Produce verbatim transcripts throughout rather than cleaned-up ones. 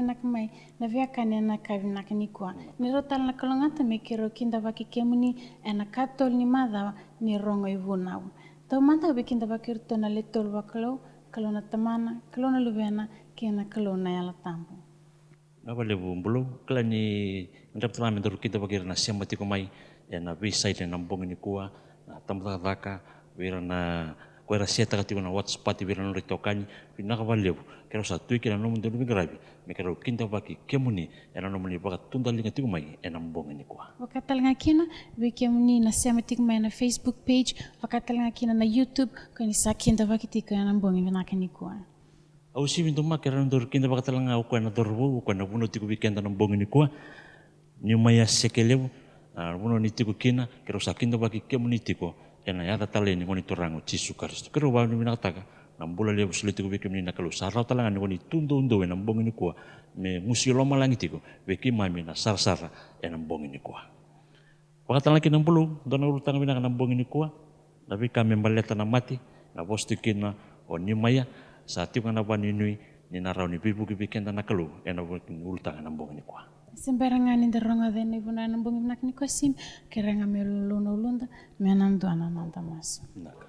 Vinaka mai na veiwekani ena yakavi vinaka nikua. Ni rau tale na kalougata me keirau kidavaki kemuni ena katolu ni macawa ni rogo ivunau. Taumada au vei kidavaki iratou na le tolu vakalou, Kalou na Tamana, Kalou na Luvena, kei na Kalou na Yalo Tabu. Vinaka vakalevu Bulou, kila ni gadreva tale ga me daru kidavaki ira na sema tiko mai ena veiside ena bogi nikua, na tabacakacaka, vei ira na ko era setaka tiko na watch party vei ira na nodra itokani. Vinaka vakalevu, keirau sa tu kina na nomudou veiqaravi me keirau kidavaki kemuni ena nomuni vakatudaliga tiko mai ena bogi nikua. Vaka tale ga kina vei kemuni na sema tiko mai ena Facebook page, vaka tale ga kina na YouTube, ko ni sa kidavaki tiko ena bogi vinaka nikua. Au sivi dua maka era na dau kidavaka tale ga o koya na cauravou, o koya na vunau tiko vei keda na bogi nikua. Niu mai a seke levu, a, vunau ni tiko kina, keirau sa kidavaki kemuni tiko ena yaca talei ni Gone Turaga o Jisu Karisito. Keirau vakavinavinakataka na bula levu solia tiko vei kemuni na Kalou. Sa rawa tale ga ni ko ni tu doudou ena bogi nikua me gusu i lomalagi tiko vei keimami na sarasara ena bogi nikua. Vaka tale ga kina Bulou, dua na ulutaga vinaka na bogi nikua, na veika me baleta na mate, na vosa tiko kina o Niumaia, sa tiko ga na vakanuinui ni na rawa ni veivuke vei keda na Kalou ena vuku ni ulutaga na bogi nikua. Se bera ga ni da rogoca na ivunau ena bogi vinaka nikua, Simi, kerea ga me lolou na uluda me na dua na noda masu. Vinaka.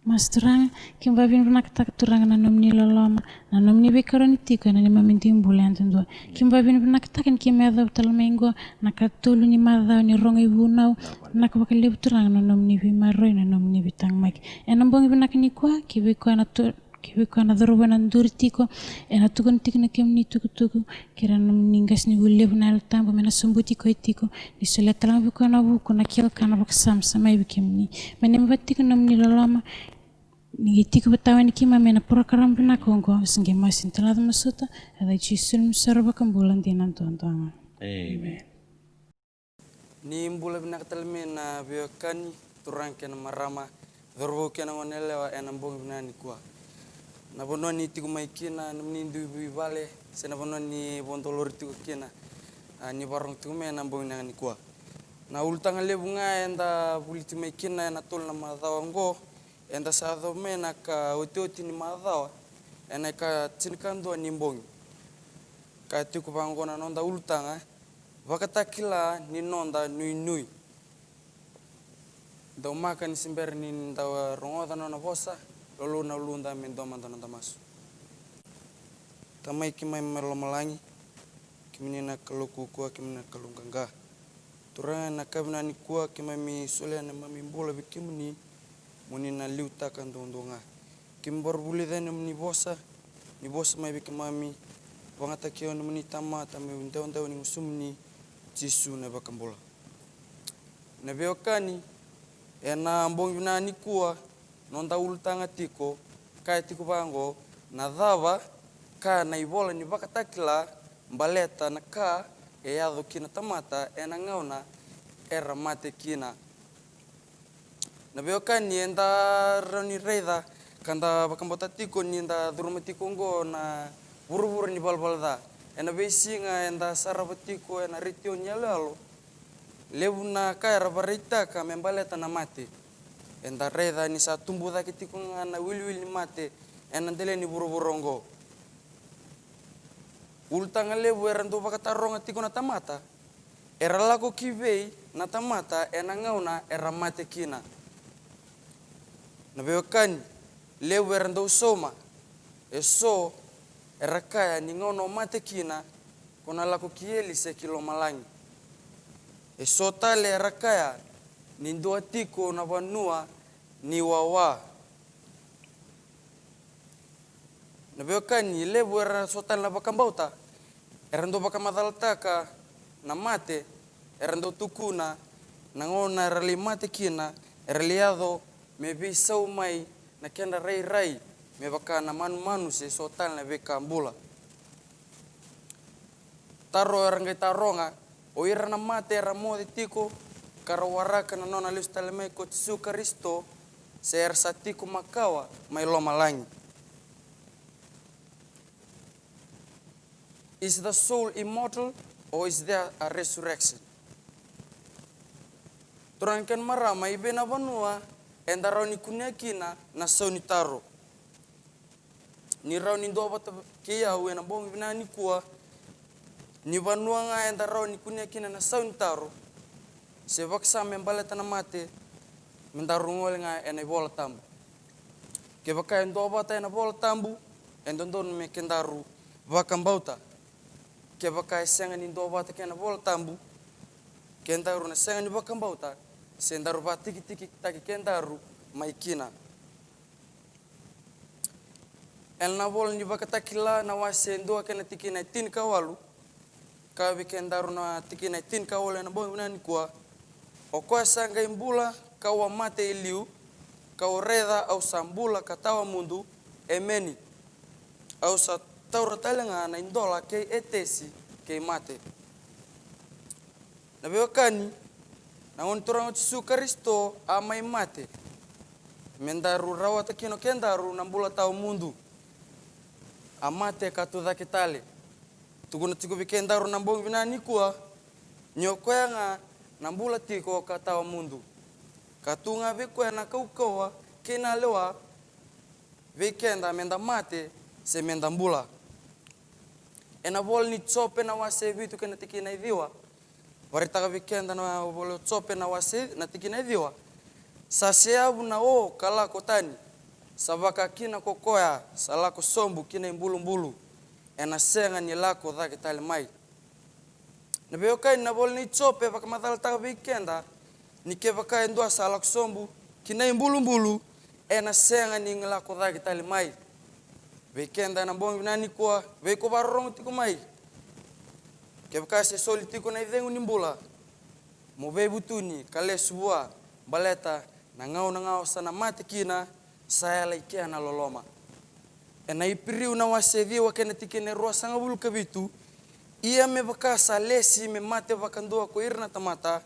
Masu. Turaga, keimami vakavinavinakataka Turaga na nomuni loloma, na nomuni veikaroni tiko ena neimami dui bula yadudua. Keimami vakavinavinakataka ni keimami yacova tale mai qo na katolu ni macawa ni rogo ivunau. Vinaka vakalevu Turaga na nomuni veimaroroi, na nomuni veitaqomaki. Ena bogi vinaka nikua, kivei koya na tu, kivei koya na cauravou ena duri tiko, ena tukuna tiko na kemuni tukutuku, kerea na nomuni qasenivuli levu na Yalo Tabu me na sobuti koya tiko, ni solia tale ga vei koya na vuku, na kila ka, na vakasama sa mai vei kemuni. Me neimami vata tiko na nomuni loloma, ni qai tiko vata yani keimami ena porokaramu vinaka oqo, se qai masu ni talaca masuta, ena yaca i Jisu na neimami soro vakabula dina duadua ga. Amen. Ni bula vinaka tale mai na veiwekani, turaga kei na marama, cauravou kei na goneyalewa ena bogi vinaka nikua. Na vanua ni tiko mai kina, nomuni dui vuvale, se na vanua ni vodolori tiko kina, a, ni vakarorogo tiko mai ena bogi vinaka nikua. Na ulutaga levu ga eda vuli tiko mai kina ena tolu na macawa oqo, eda sa yacova mai na ka otioti ni macawa, ena ika tinikadua ni bogi. Ka tiko vaqo na noda ulutaga, Vakatakila ni noda nuinui. Daumaka ni se bera ni da rogoca na nona vosa, lolou na uluda me dua mada na noda masu. Tamai keimami mai lomalagi, kemuni na Kalou kaukaua, kemuni na Kalou qaqa. Turaga, ena yakavi nikua keimami solia na neimami bula vei kemuni, mo ni na liutaka duadua ga. Keimami vakavulica na nomuni vosa, ni vosa mai vei keimami, vakayagataki au na nomuni tamata meu idewadewa ni gusumuni, Jisu na iVakabula. Na veiwekani, ena bogi vinaka nikua, noda ulutaga tiko, kaya tiko vaqo, na cava ka na ivola ni Vakatakila baleta na ka e yaco ki na tamata ena gauna era mate kina. Na veiwekani, eda rawa ni raica ka da vakabauta tiko ni da curuma tiko oqo na vuravura ni valavala ca. Ena veisiga eda sarava tiko ena retio ni yaloyalo, levu na ka era vakaraitaka me baleta na mate. Eda raica ni sa tubu cake tiko ga na iwiliwili ni mate ena dela ni vuravura oqo. Ulutaga levu era dau vakataroga tiko na tamata, era lako ki vei na tamata ena gauna era mate kina. Na veiwekani, levu era dau sauma, eso era kaya ni gauna o mate kina, ko na lako ki eli se ki lomalagi. Eso tale era kaya ni dua tiko na vanua ni wawa. Na veiwekani, levu era so tale na vakabauta, era dau vakamacalataka na mate, era dau tukuna na gauna era lai mate kina, era lai yaco me veisau mai na kedra rairai, me vaka na manumanu se so tale na veika bula. Taro era qai taroga, o ira na mate era moce tiko, ka ra waraka na nona lesu tale mai ko Jisu Karisito, se era sa tiko makawa mai lomalagi. Is the soul immortal or is there a resurrection? Turaga kei na marama, i vei na vanua eda rawa ni kunea kina na sau ni taro? ni rawa ni duavata kei au ena bogi vinaka nikua, ni vanua ga eda rawa ni kunea kina na sau ni taro se vakasama me baleta na mate, me daru gole ga ena iVola Tabu. Kevaka e duavata ena Vola Tabu, e dodonu me kedaru vakabauta. Kevaka e sega ni duavata kei na Vola Tabu, kedaru na sega ni vakabauta se daru vakatikitikitaki kedaru mai kina. Ena ivola ni Vakatakila na wase dua kei na tikina e tinikawalu, ka vei kedaru na tikina e tinikawalu ena bogi vinaka nikua. O koya sa qai bula, kau a mate e liu, kau raica au sa bula ka tawa mudu. Emeni. Au sa taura tale ga na idola kei Etesi kei mate. Na veiwekani, na Gone Turaga o Jisu Karisito a mai mate me daru rawata kina o kedaru na bula tawa mudu. A mate ka tu cake tale. Tukuna tiko vei kedaru na bogi vinaka nikua ni o koya ga na bula tiko ka tawa mudu, ka tu ga vei koya na kaukauwa kei na lewa vei keda me da mate se me da bula. Ena ivola ni Jope na wase vitu kei na tikina e ciwa, vakaraitaka vei keda na ivola o Jope na wase, na tikina e ciwa: Sa seyavu na o ka lako tani, sa vaka kina ko koya sa lako sobu ki na ibulubulu, ena sega ni lako cake tale mai. Na veiwekani, na ivola ni Jope e vakamacalataka vei keda ni kevaka e dua sa lako sobu ki na ibulubulu, ena sega ni lako cake tale mai. Vei keda ena bogi vinaka nikua, vei iko vakarorogo tiko mai, kevaka se soli tiko na icegu ni bula, mo veivutuni ka lesu vua, baleta na gauna ga o sa na mate kina, sa yala i kea na loloma. Ena Iperiu na wase ciwa kei na tikina e ruasagavulu ka vitu: Ia me vaka sa lesi me mate vakadua ko ira na tamata,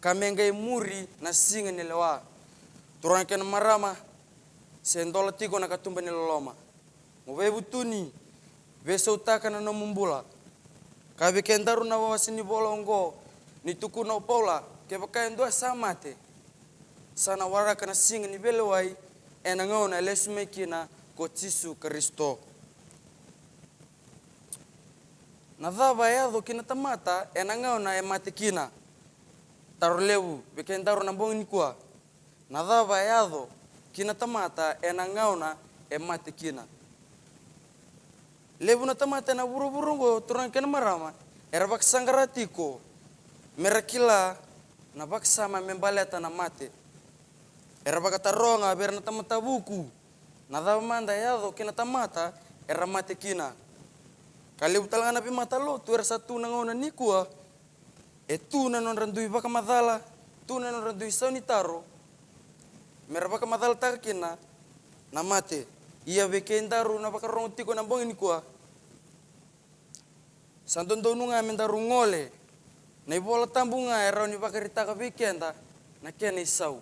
ka me qai muri na siga ni lewa. Turaga kei na marama, se dola tiko na katuba ni loloma, mo veivutuni, veisautaka na nomu bula. Ka vei kedaru na wase ni vola oqo, ni tukuna o Paula, kevaka e dua sa mate, sa na waraka na siga ni veilewai, ena gauna e lesu mai kina ko Jisu Karisito. Na cava e yaco ki na tamata ena gauna e mate kina? Taro levu vei kedaru na bogi nikua. Na cava e yaco ki na tamata ena gauna e mate kina? Levu na tamata ena vuravura oqo, turaga kei na marama, era vakasaqara tiko me ra kila na vakasama me baleta na mate. Era vakataroga vei ira na tamata vuku na cava mada e yaco ki na tamata era mate kina. Ka levu tale ga na veimatalotu era sa tu na gauna nikua, e tu na nodra dui vakamacala, tu na nodra dui sau ni taro, me ra vakamacalataka kina na mate. Ia vei kedaru na vakarorogo tiko ena bogi nikua, sa dodonu ga me daru gole. Na iVola Tabu ga e rawa ni vakaraitaka vei keda na kena isau.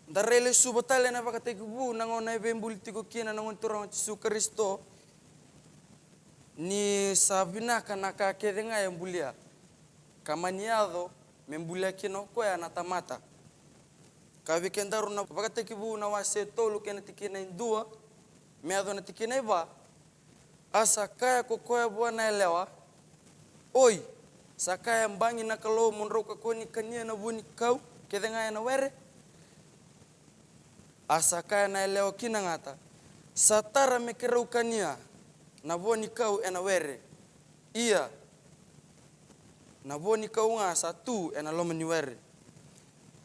Da rai lesuva tale ena Vakatekivu, na gauna e veibuli tiko kina na Gone Turaga o Jisu Karisito, ni sa vinaka na ka kece ga e bulia, ka mani yaco me bulia kina o koya na tamata. Ka vei kedaru na Vakatekivu na wase tolu kei na tikina e dua me yaco na tikina e va: A sa kaya ko koya vua na yalewa, oi, sa kaya bagi na Kalou mo drau kakua ni kania na vuanikau kece ga ena were? A sa kaya na yalewa ki na gata, sa tara me keirau kania na vuanikau ena were. Ia, na vuanikau ga sa tu ena loma ni were.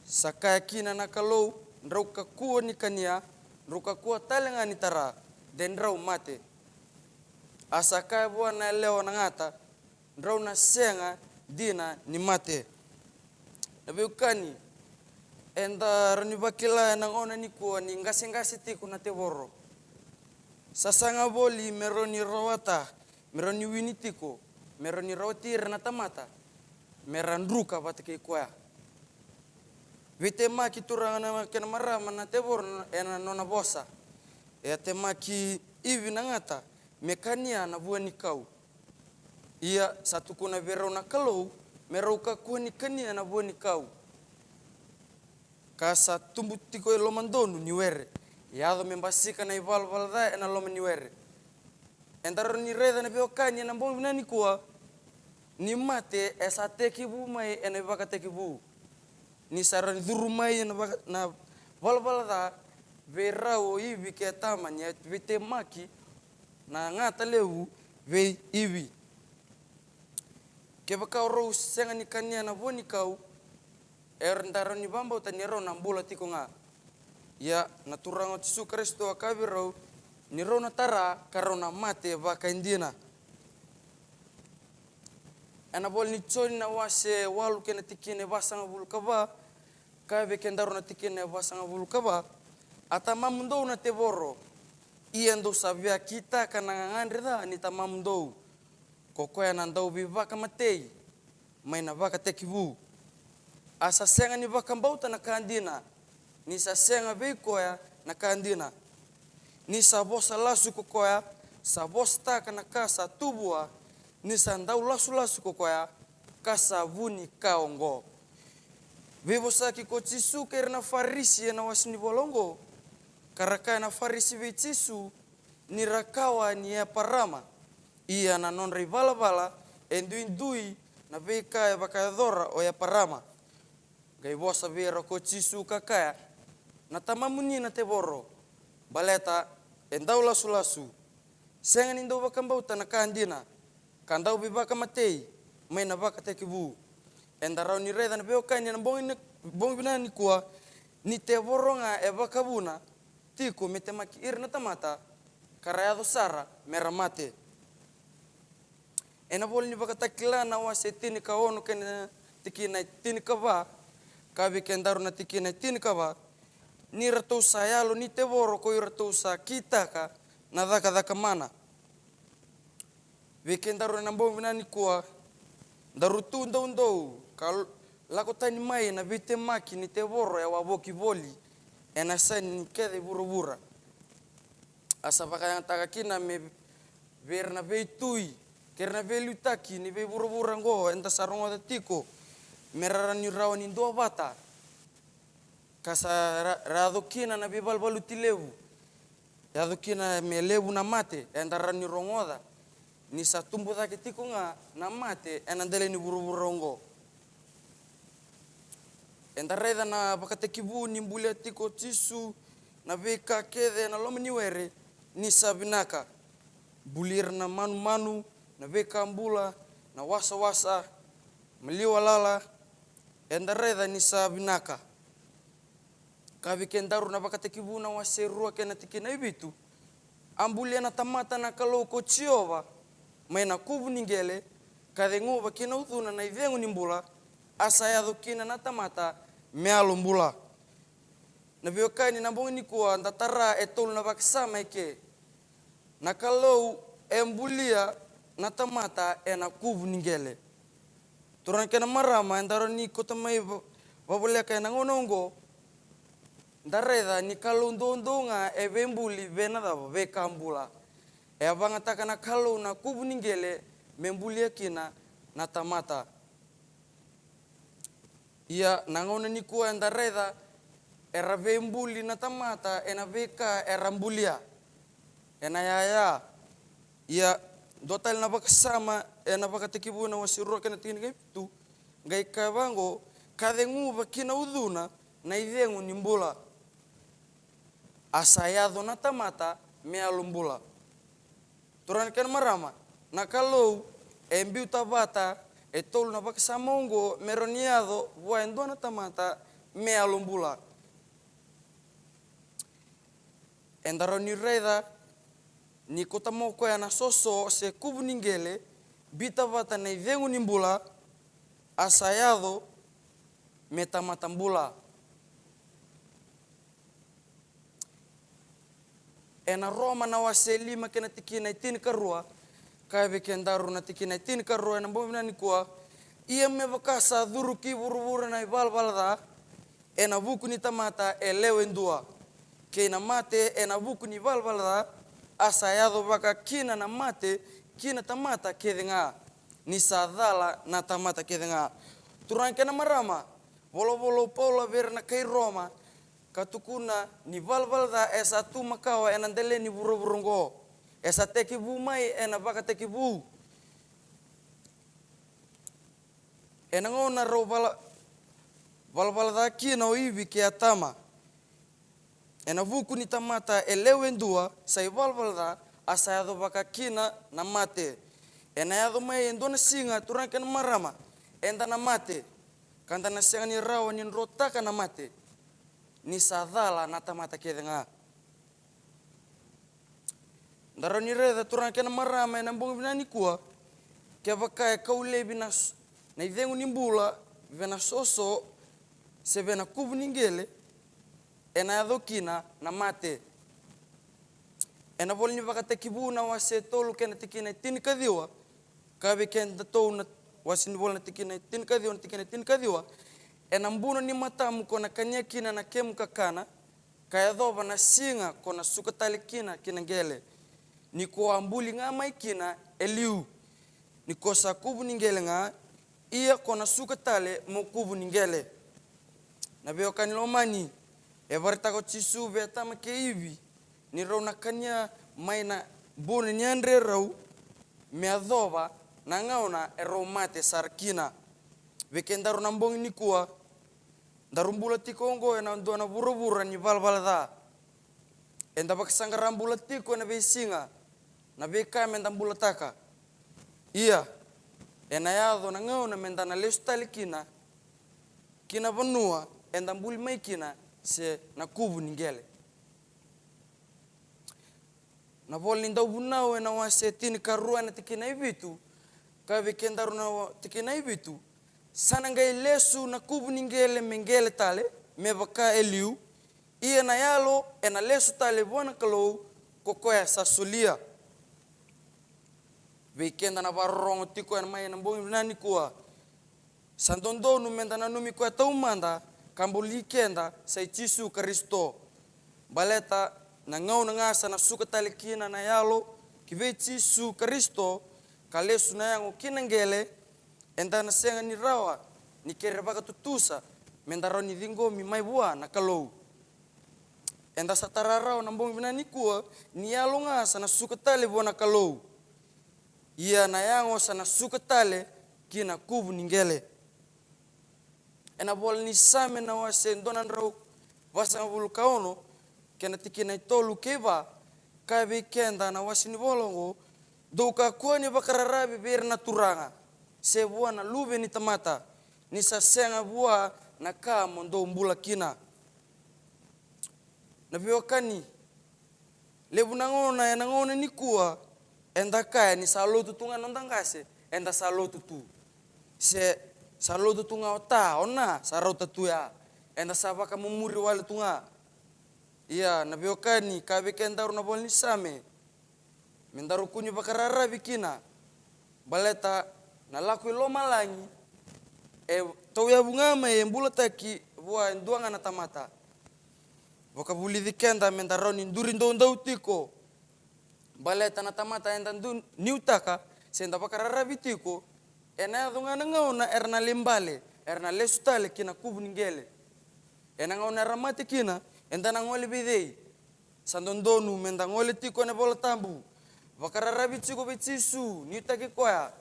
Sa kaya kina na Kalou, drau kakua ni kania, drau kakua tale ga ni tara, de drau mate. A sa kaya vua na yalewa na gata, drau na sega dina ni mate. Na veiwekani, eda rawa ni vakila ena gauna nikua ni qaseqase tiko na tevoro. Sasaga voli me rawa ni rawata, me rawa ni wini tiko, me rawa ni rawati ira na tamata me ra druka vata kei koya. Veitemaki, turaga kei na marama, na tevoro ena nona vosa. E a temaki Ivi na gata me kania na vuanikau. Ia sa tukuna vei rau na Kalou me rau kakua ni kania na vuanikau, ka sa tubu tiko e lomadonu ni were. Yaco me basika na ivalavala ca ena loma ni were. Eda rawa ni raica na veiwekani ena bogi vinaka nikua ni mate e sa tekivu mai ena ivakatekivu. Ni sa rawa ni curu mai ena vaka, na valavala ca vei rau o Ivi kei Atama, ni a veitemaki na gata levu vei Ivi. Kevaka o rau sega ni kania na vuanikau, eda rawa ni vakabauta ni rau na bula tiko ga. Ia na Turaga o Jisu Karisito a kaya vei rau ni rau na tara ka rau na mate vakaidina. Ena vola ni Joni na wase walu kei na tikina e vasagavulu ka va, kaya vei kedaru na tikina e vasagavulu ka va: A tamamudou na tevoro, ia dou sa via kitaka na gagadre ca ni tamamudou, ko koya na dauveivakamatei mai na vakatekivu. A sa sega ni vakabauta na ka dina, ni sa sega vei koya na ka dina. Ni sa vosa lasu ko koya, sa vosataka na ka sa tu vua, ni sa dau lasulasu ko koya ka sa vu ni ka oqo. Veivosaki ko Jisu kei ira na Farisi ena wase ni vola oqo. Ka ra kaya na Farisi vei Jisu ni ra kawa ni Eparama, ia na nodra ivalavala e duidui na veika e vakayacora o Eparama. Qai vosa vei ira ko Jisu ka kaya: Na tamamuni na tevoro, baleta e dau lasulasu, sega ni dau vakabauta na ka dina, ka dauveivakamatei mai na vakatekivu. Eda rawa ni raica na veiwekani ena bogi ni, bogi vinaka nikua, ni tevoro ga e vakavuna tiko me temaki ira na tamata, ka ra yaco sara me ra mate. Ena vola ni Vakatakila na wase tinikaono kei na tikina e tinikava, kaya vei kedaru na tikina e tinikava: Ni ratou sa yalo ni tevoro ko iratou sa kitaka na cakacaka mana. Vei kedaru ena bogi vinaka nikua, daru tu doudou ka lako tani mai na veitemaki ni tevoro e wavoki voli ena yasa ni kece i vuravura. A sa vakayagataka kina me vei ira na veitui kei ira na veiliutaki ni veivuravura oqo eda sa rogoca tiko, me ra rawa ni rawa ni duavata, ka sa ra, ra yaco kina na veivalavaluti levu. Yaco kina me levu na mate, eda rawa ni rogoca ni sa tubu cake tiko ga na mate ena dela ni vuravura oqo. Eda raica na vakatekivu ni bulia tiko o Jisu na veika kece ena loma ni were ni sa vinaka. Buli ira na manumanu, na veika bula, na wasawasa, maliwa lala, eda raica ni sa vinaka. Kaya vei kedaru na Vakatekivu na wase rua kei na tikina e vitu: A bulia na tamata na Kalou ko Jiova mai na kuvu ni qele, ka ceguva ki na ucuna na icegu ni bula, a sa yaco kina na tamata me yalo bula. Na veiwekani, na bogi nikua da tara e tolu na vakasama eke. Na Kalou e bulia na tamata ena kuvu ni qele. Turaga kei na marama, eda rawa ni kauta mai va-, vavoleka ena gauna oqo, da raica ni Kalou doudou ga e veibuli vei na cava? Veika bula. E a vagataka na Kalou na kuvu ni qele me bulia kina na tamata. Ia na gauna nikua eda raica era veibuli na tamata ena veika era bulia, ena yaya. Ia dua tale na vakasama ena Vakatekivu na wase rua kei na tikina e vitu, qai kaya vaqo: Ka ceguva ki na ucuna na icegu ni bula, a sa yaco na tamata me yalo bula. Turaga kei na marama, na Kalou e biuta vata e tolu na vakasama oqo me rawa ni yaco vua e dua na tamata me yalo bula. Eda rawa ni raica ni kauta mai o koya na soso se kuvu ni qele, biuta vata na icegu ni bula, a sa yaco me tamata bula. Ena Roma na wase lima kei na tikina e tinikarua, kaya vei kedaru na tikina e tinikarua ena bogi vinaka nikua: Ia me vaka sa curu ki vuravura na ivalavala ca ena vuku ni tamata e lewe dua, kei na mate ena vuku ni valavala ca, a sa yaco vaka kina na mate ki na tamata kece ga, ni sa cala na tamata kece ga. Turaga kei na marama, volavola o Paula vei ira na kai Roma, ka tukuna ni valavala ca e sa tu makawa ena dela ni vuravura oqo. E sa tekivu mai ena vakatekivu. Ena gauna rau vala, valavala ca kina o Ivi kei Atama, ena vuku ni tamata e lewe dua sa ivalavala ca, a sa yaco vaka kina na mate. Ena yaco mai e dua na siga, turaga kei na marama, eda na mate, ka da na sega ni rawa ni drotaka na mate, ni sa cala na tamata kece ga. Da rawa ni raica, turaga kei na marama, ena bogi vinaka nikua, kevaka e kau laivi na s-, na icegu ni bula vei na soso se vei na kuvu ni qele, ena yaco kina na mate. Ena vola ni Vakatekivu na wase tolu kei na tikina e tinikaciwa, ka vei kedatou na wase ni vola na tikina e tinikaciwa, na tikina e tinikaciwa, ena buno ni matamu ko na kania kina na kemu kakana, ka yacova na siga ko na suka tale kina ki na qele, ni ko a buli ga mai kina e liu, ni ko sa kuvu ni qele ga, ia ko na suka tale mo kuvu ni qele. Na veiwekani lomani, e vakaraitaka o Jisu vei Atama kei Ivi ni rau na kania mai na buno ni yadre rau, me yacova na gauna e rau mate sara kina. Vei kedaru na bogi nikua, daru bula tiko oqo ena dua na vuravura ni valavala ca. Eda vakasaqara bula tiko ena veisiga na veika meda bulataka. Ia, ena yaco na gauna meda na lesu tale kina ki na vanua eda buli mai kina, se na kuvu ni qele. Na vola ni Dauvunau ena wase tinikarua ena tikina e vitu, ka vei kedaru na wa-, tikina e vitu, sa na qai lesu na kuvu ni qele me qele tale, me vaka e liu, ia na yalo ena lesu tale vua na Kalou, ko koya sa solia. Vei keda na vakarorogo tiko ena mai ena bogi vinaka nikua, sa dodonu meda nanumi koya taumada ka buli keda sa i Jisu Karisito. Baleta na gauna ga sa na suka tale kina na yalo ki vei Jisu Karisito, ka lesu na yago ki na qele, eda na sega ni rawa ni kere vakatutusa meda rawa ni ciqomi mai vua na Kalou. Eda sa tara rawa na bogi vinaka nikua ni yalo ga sa na suka tale vua na Kalou, ia na yago sa na suka tale ki na kuvu ni qele. Ena vola ni Same na wase dua na drau vasagavulu ka ono, kei na tikina e tolu kei va, kaya vei keda na wase ni vola oqo: Dou kakua ni vakararavi vei ira na turaga, se vua na luve ni tamata, ni sa sega vua na ka mo dou bula kina. Na veiwekani, levu na gauna ena gauna nikua eda kaya ni sa lotu tu ga na noda qase, eda sa lotu tu. Se sa lotu tu ga o ta, o na, sa rauta tu ya. Eda sa vakamumuri wale tu ga. Ia, na veiwekani, kaya vei kedaru na vola ni Same, me daru kua ni vakararavi kina, baleta na lako i lomalagi e tauyavu ga mai, e bulataki vua e dua ga na tamata. Vakavulici keda meda rawa ni duri doudou tiko, baleta na tamata eda du-, niutaka se da vakararavi tiko, ena yaco ga na gauna era na lai bale, era na lesu tale ki na kuvu ni qele. Ena gauna era mate kina, eda na gole vei cei? Sa dodonu meda gole tiko ena iVola Tabu, vakararavi tiko vei Jisu, nuitaki koya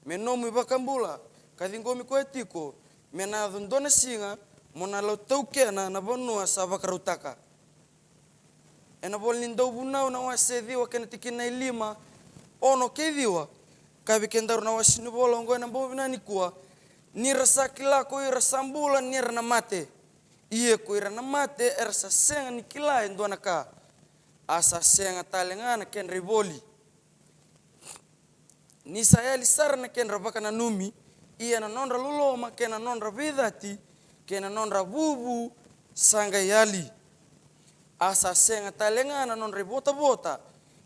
me nomu iVakabula, ka ciqomi koya tiko, me na yaco dua na siga mo na lai taukena na vanua sa vakarautaka. Ena vola ni Dauvunau na wase ciwa kei na tikina e lima, ono kei ciwa, kaya vei kedaru na wase ni vola oqo ena bogi vinaka nikua: Ni ra sa kila ko ira sa bula ni ra na mate, ia ko ira na mate era sa sega ni kila e dua na ka, a sa sega tale ga na kedra ivoli. Ni sa yali sara na kedra vakananumi, ia na nodra loloma kei na nodra veicati kei na nodra vuvu sa qai yali. A sa sega tale ga na nodra ivotavota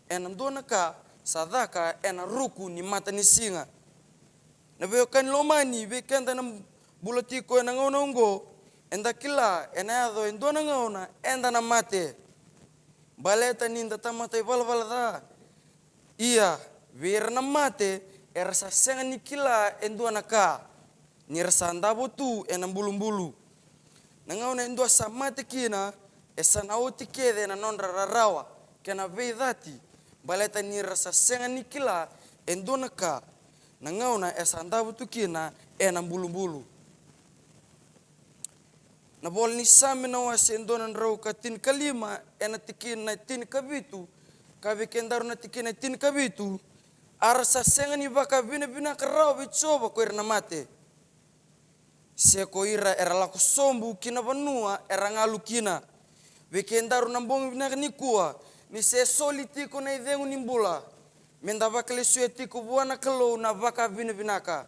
ena dua na ka sa caka ena ruku ni matanisiga. Na veiwekani lomani, vei keda na bula tiko ena gauna oqo, eda kila ena yaco e dua na gauna eda na mate. Baleta ni da tamata ivalavala ca. Ia, vei ira na mate, era sa sega ni kila e dua na ka, ni ra sa davo tu ena bulubulu. Na gauna e dua sa mate kina, e sa na oti kece na nodra rarawa kei na veicati, baleta ni ra sa sega ni kila e dua na ka na gauna e sa davo tu kina ena bulubulu. Na vola ni Same na wase e dua na drau ka tinikalima, ena tikina e tinikavitu, ka vei kedaru na tikina e tinikavitu: A ra sa sega ni vakavinavinaka rawa vei Jiova ko ira na mate, se ko ira era lako sobu ki na vanua era galu kina. Vei kedaru na bogi vinaka nikua, ni se soli tiko na icegu ni bula, me da vakalesuya tiko vua na Kalou na vakavinavinaka,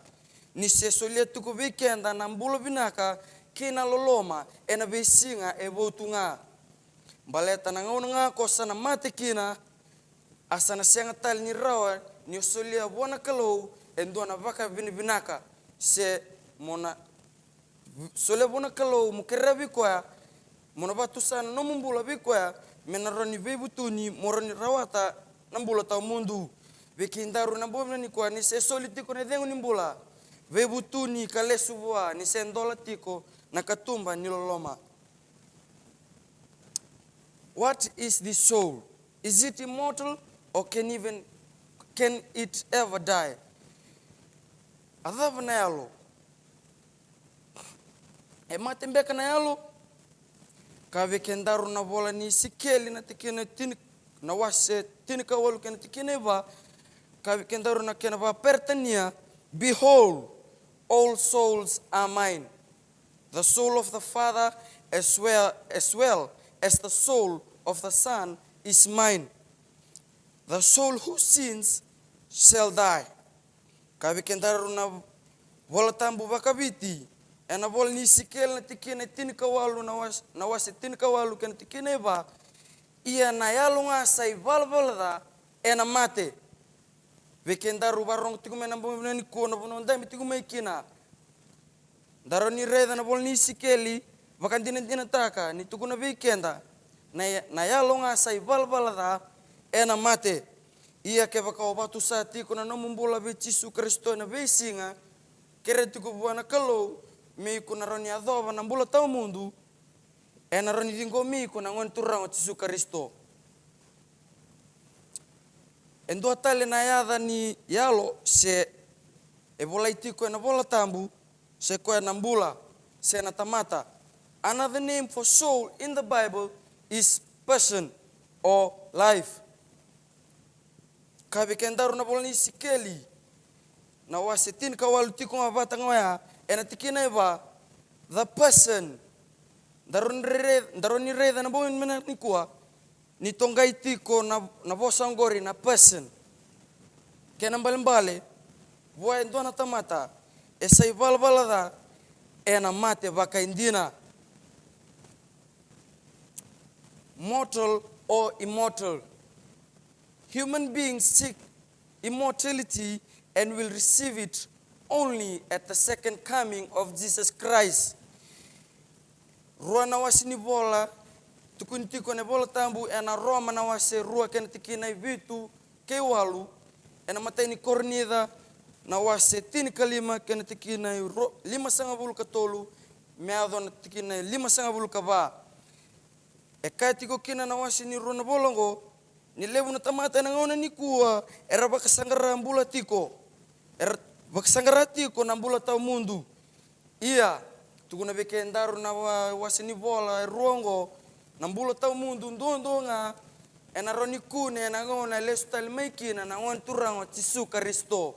ni se solia tiko vei keda na bula vinaka kei na loloma ena veisiga e vou tu ga. Baleta na gauna ga ko sa na mate kina, a sa na sega tale ni rawa ni o solia vua na Kalou e dua na vakavinavinaka, se mo na solia vua na Kalou mo kerea vei koya, mo na vatusa na nomu bula vei koya, me na rawa ni veivutuni mo rawa ni rawata na bula tawamudu. Vei kedaru na bogi vinaka nikua, ni se soli tiko na icegu ni bula, veivutuni ka lesu vua, ni se dola tiko na katuba ni loloma. What is this soul? Is it immortal, or can even, can it ever die? A cava na yalo? E mate beka na yalo? Ka vei kedaru na vola ni Isikeli na tikina tini, na wase tinikawalu kei na tikina e va, ka vei kedaru na kena vakaperitania: Behold, all souls are mine. The soul of the Father as well, as well as the soul of the Son is mine. The soul who sins shall die. Ka vei kedaru na vola tabu vakaviti, ena vola ni Isikeli na tikina e tinikawalu, na wase, na wase tinikawalu kei na tikina e va: Ia na yalo ga sa ivalavala ca ena mate. Vei kedaru vakarorogo tiko mai na bogi vinaka nikua, na vanua dabe tiko mai kina, da rawa ni raica na vola ni Isikeli vakadinadinataka ni tukuna vei keda na, na yalo ga sa ivalavala ca ena mate. Ia kevaka o vatusa tiko na nomu bula vei Jisu Karisito ena veisiga, kerea tiko vua na Kalou me iko na rawa ni yacova na bula tawamudu, ena rawa ni ciqomi iko na Gone Turaga o Jisu Karisito. E dua tale na yaca ni yalo, se e volai tiko ena Vola Tabu, se koya na bula, se na tamata. Another name for soul in the Bible is person or life. Ka vei kedaru na vola ni Isikeli, na wase tinikawalu tiko ga vata ga oya, ena tikina e va, the person. Da rawa ni raica, da rawa ni raica na bogi vinaka nikua, ni toqai tiko na, na vosa oqori na person. Kena ibalebale, vua e dua na tamata e sa ivalavala ca, ena mate vakaidina. Mortal or immortal? Human beings seek immortality and will receive it only at the second coming of Jesus Christ. Rua na wase ni vola tukuni tiko ena Vola Tabu, ena Roma na wase rua kei na tikina e vitu kei walu, ena imatai ni Korinica na wase tinikalima kei na tikina e ro-, limasagavulu ka tolu me yaco na tikina e limasagavulu ka va. E kaya tiko kina na wase ni rua na vola oqo, ni levu na tamata ena gauna nikua era vakasaqara bula tiko, era vakasaqara tiko na bula tawamudu. Ia, tukuna vei kedaru na wa-, wase ni vola e rua oqo, na bula tawamudu duadua ga ena rawa ni kune ena gauna e lesu tale mai kina na Gone Turaga o Jisu Karisito.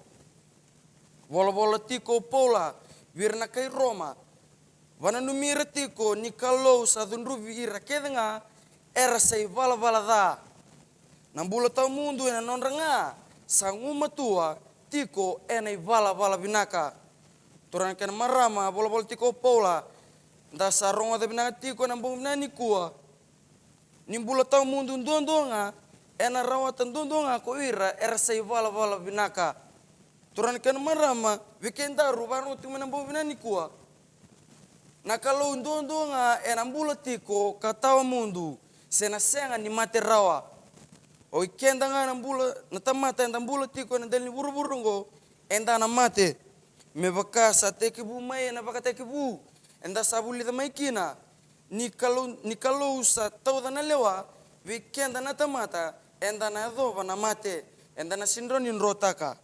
Volavola tiko o Paula vei ira na kai Roma, vananumi ira tiko ni Kalou sa cudruvi ira kece ga era sa ivalavala ca. Na bula tawamudu ena nodra ga sa gumatua tiko ena ivalavala vinaka. Turaga kei na marama, volavola tiko o Paula, da sa rogoca vinaka tiko ena bogi vinaka nikua, ni bula tawamudu duadua ga ena rawata duadua ga ko ira era sa ivalavala vinaka. Turaga kei na marama, vei kedaru vakarorogo tiko mai na bogi vinaka nikua, na Kalou duadua ga ena bula tiko ka tawamudu, se na sega ni mate rawa. O ikeda ga na bula, na tamata eda bula tiko ena dela ni vuravura oqo, eda na mate. Me vaka sa tekivu mai ena Vakatekivu, eda sa vulica mai kina, ni Kalou, ni Kalou sa tauca na lewa vei keda na tamata, eda na yacova na mate, eda na sega ni drotaka.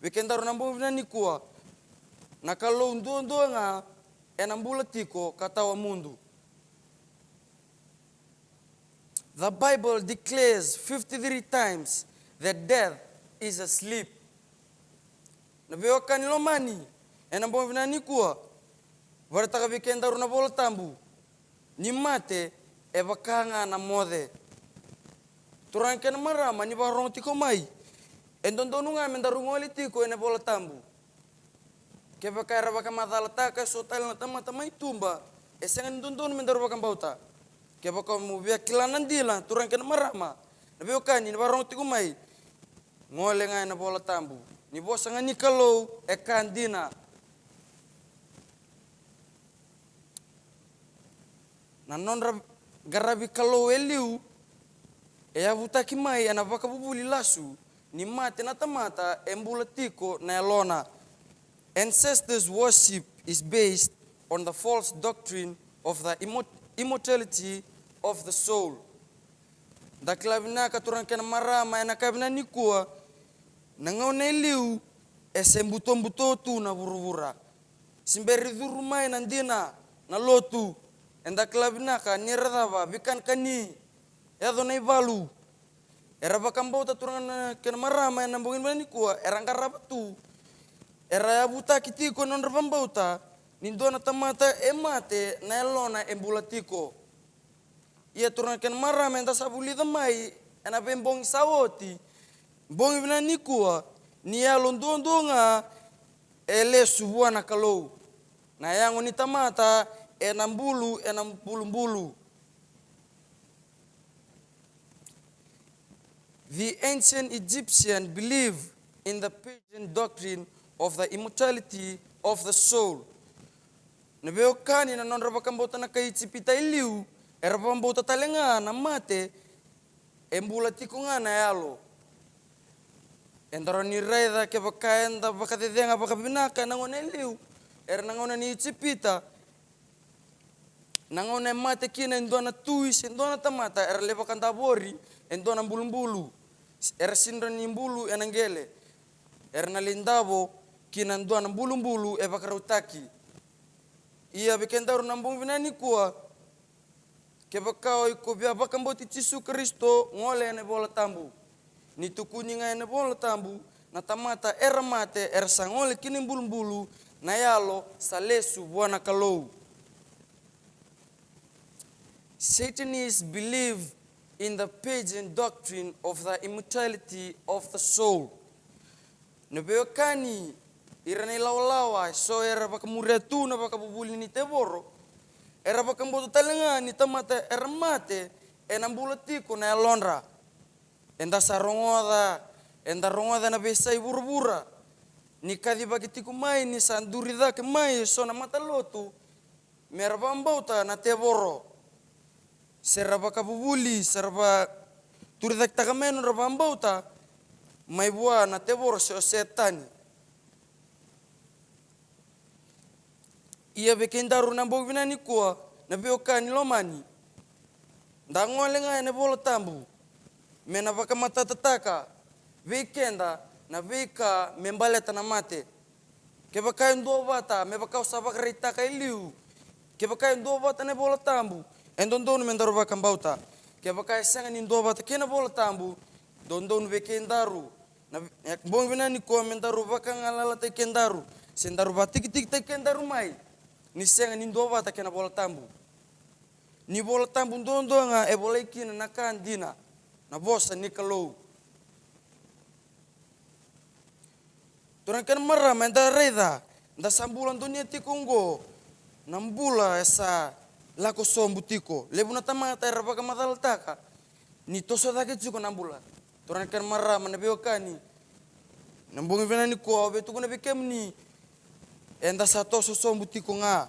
Vei kedaru na bogi vinaka nikua, na Kalou duadua ga ena bula tiko ka tawa mudu. The Bible declares fifty-three times that death is asleep. Na veiwekani lomani, ena bogi vinaka nikua, vakaraitaka vei kedaru na iVola Tabu ni mate e vaka ga na moce. Turaga kei na marama, ni vakarogo tiko mai, e dodonu ga me daru gole tiko ena iVola Tabu. Kevaka era vakamacalataka eso tale na tamata mai tuba, e sega ni dodonu me daru vakabauta. Kevaka mo via kila na dina, turaga kei na marama, na veiwekani, ni vakarogo tiko mai, gole ga ena iVola Tabu. Ni vosa ga ni Kalou e ka dina. Na nodra qaravi Kalou e liu e yavutaki mai ena vakavuvuli lasu ni mate na tamata e bula tiko na yalona. Ancestors worship is based on the false doctrine of the immo-, immortality of the soul. Da kila vinaka, turaga kei na marama, ena ka vinaka nikua, na gauna e liu e se butobuto tu na vuravura. Se bera ni curu mai na dina, na lotu, eda kila vinaka ni ra cava, veikanakani, yaco na ivalu. Era vakabauta, turaga kei na marama, ena bogi vinaka nikua, era qarava tu, era yavutaki tiko ena nodra vakabauta ni dua na tamata e mate, na yalona e bula tiko. Ia, turaga kei na marama, eda sa vulica mai ena veibogi sa oti, bogi vinaka nikua, ni yalo duadua ga e lesu vua na Kalou. Na yago ni tamata ena bulu, ena bulubulu. The ancient Egyptian believed in the pagan doctrine of the immortality of the soul. Na veiwekani, na nodra vakabauta na kai Ijipita e liu, era vakabauta tale ga na mate e bula tiko ga na yalo. Eda rawa ni raica, kevaka eda vakacecega vakavinaka na gauna e liu, era na gauna ni Ijipita, na gauna e mate kina e dua na tui se dua na tamata, era lai vakadavori e dua na bulubulu. Era sega ni bulu ena qele. Era na lai davo ki na dua na bulubulu e vakarautaki. Ia vei kedaru na bogi vinaka nikua, kevaka o iko via vakabauti Jisu Karisito, gole ena iVola Tabu. Ni tukuni ga ena iVola Tabu, na tamata era mate, era sa gole ki na ibulubulu, na yalo sa lesu vua na Kalou. Satanists believe in the pagan doctrine of the immortality of the soul. Na veiwekani, ira na ilawalawa eso era vakamuria tu na vakavuvuli ni tevoro, era vakabauta tale ga ni tamata era mate, ena bula tiko na yalodra. Eda sa rogoca, eda rogoca na veiyasai vuravura ni kacivaki tiko mai, ni sa duri cake mai eso na matalotu, mera vakabauta na tevoro. Se ra vakavuvuli, se ra vakaturitaki taka mai nodra vakabauta mai vua na tevoro se o Setani. Ia vei kedaru na bogi vinaka nikua, na veiwekani lomani, da gole ga ena iVola Tabu me na vakamatatataka vei keda na veika me baleta na mate. Kevaka e duavata, me vaka au sa vakaraitaka e liu, kevaka e duavata na iVola Tabu, e dodonu me daru vakabauta. Kevaka e sega ni duavata kei na iVola Tabu, dodonu vei kedaru na, e, bogi vinaka nikua me daru vakagalalataki kedaru, se daru vakatikitikitaki kedaru mai, ni sega ni duavata kei na iVola Tabu. Ni iVola Tabu duadua ga e volai kina na ka dina, na vosa ni Kalou. Turaga kei na marama, eda raica, da sa bula donuya tiko oqo, na bula e sa lako sobu tiko. Levu na tamata era vakamacalataka ni toso cake tiko na bula. Turaga kei na marama, na veiwekani, na bogi vinaka nikua, au via tukuna vei kemuni, eda sa toso sobu tiko ga.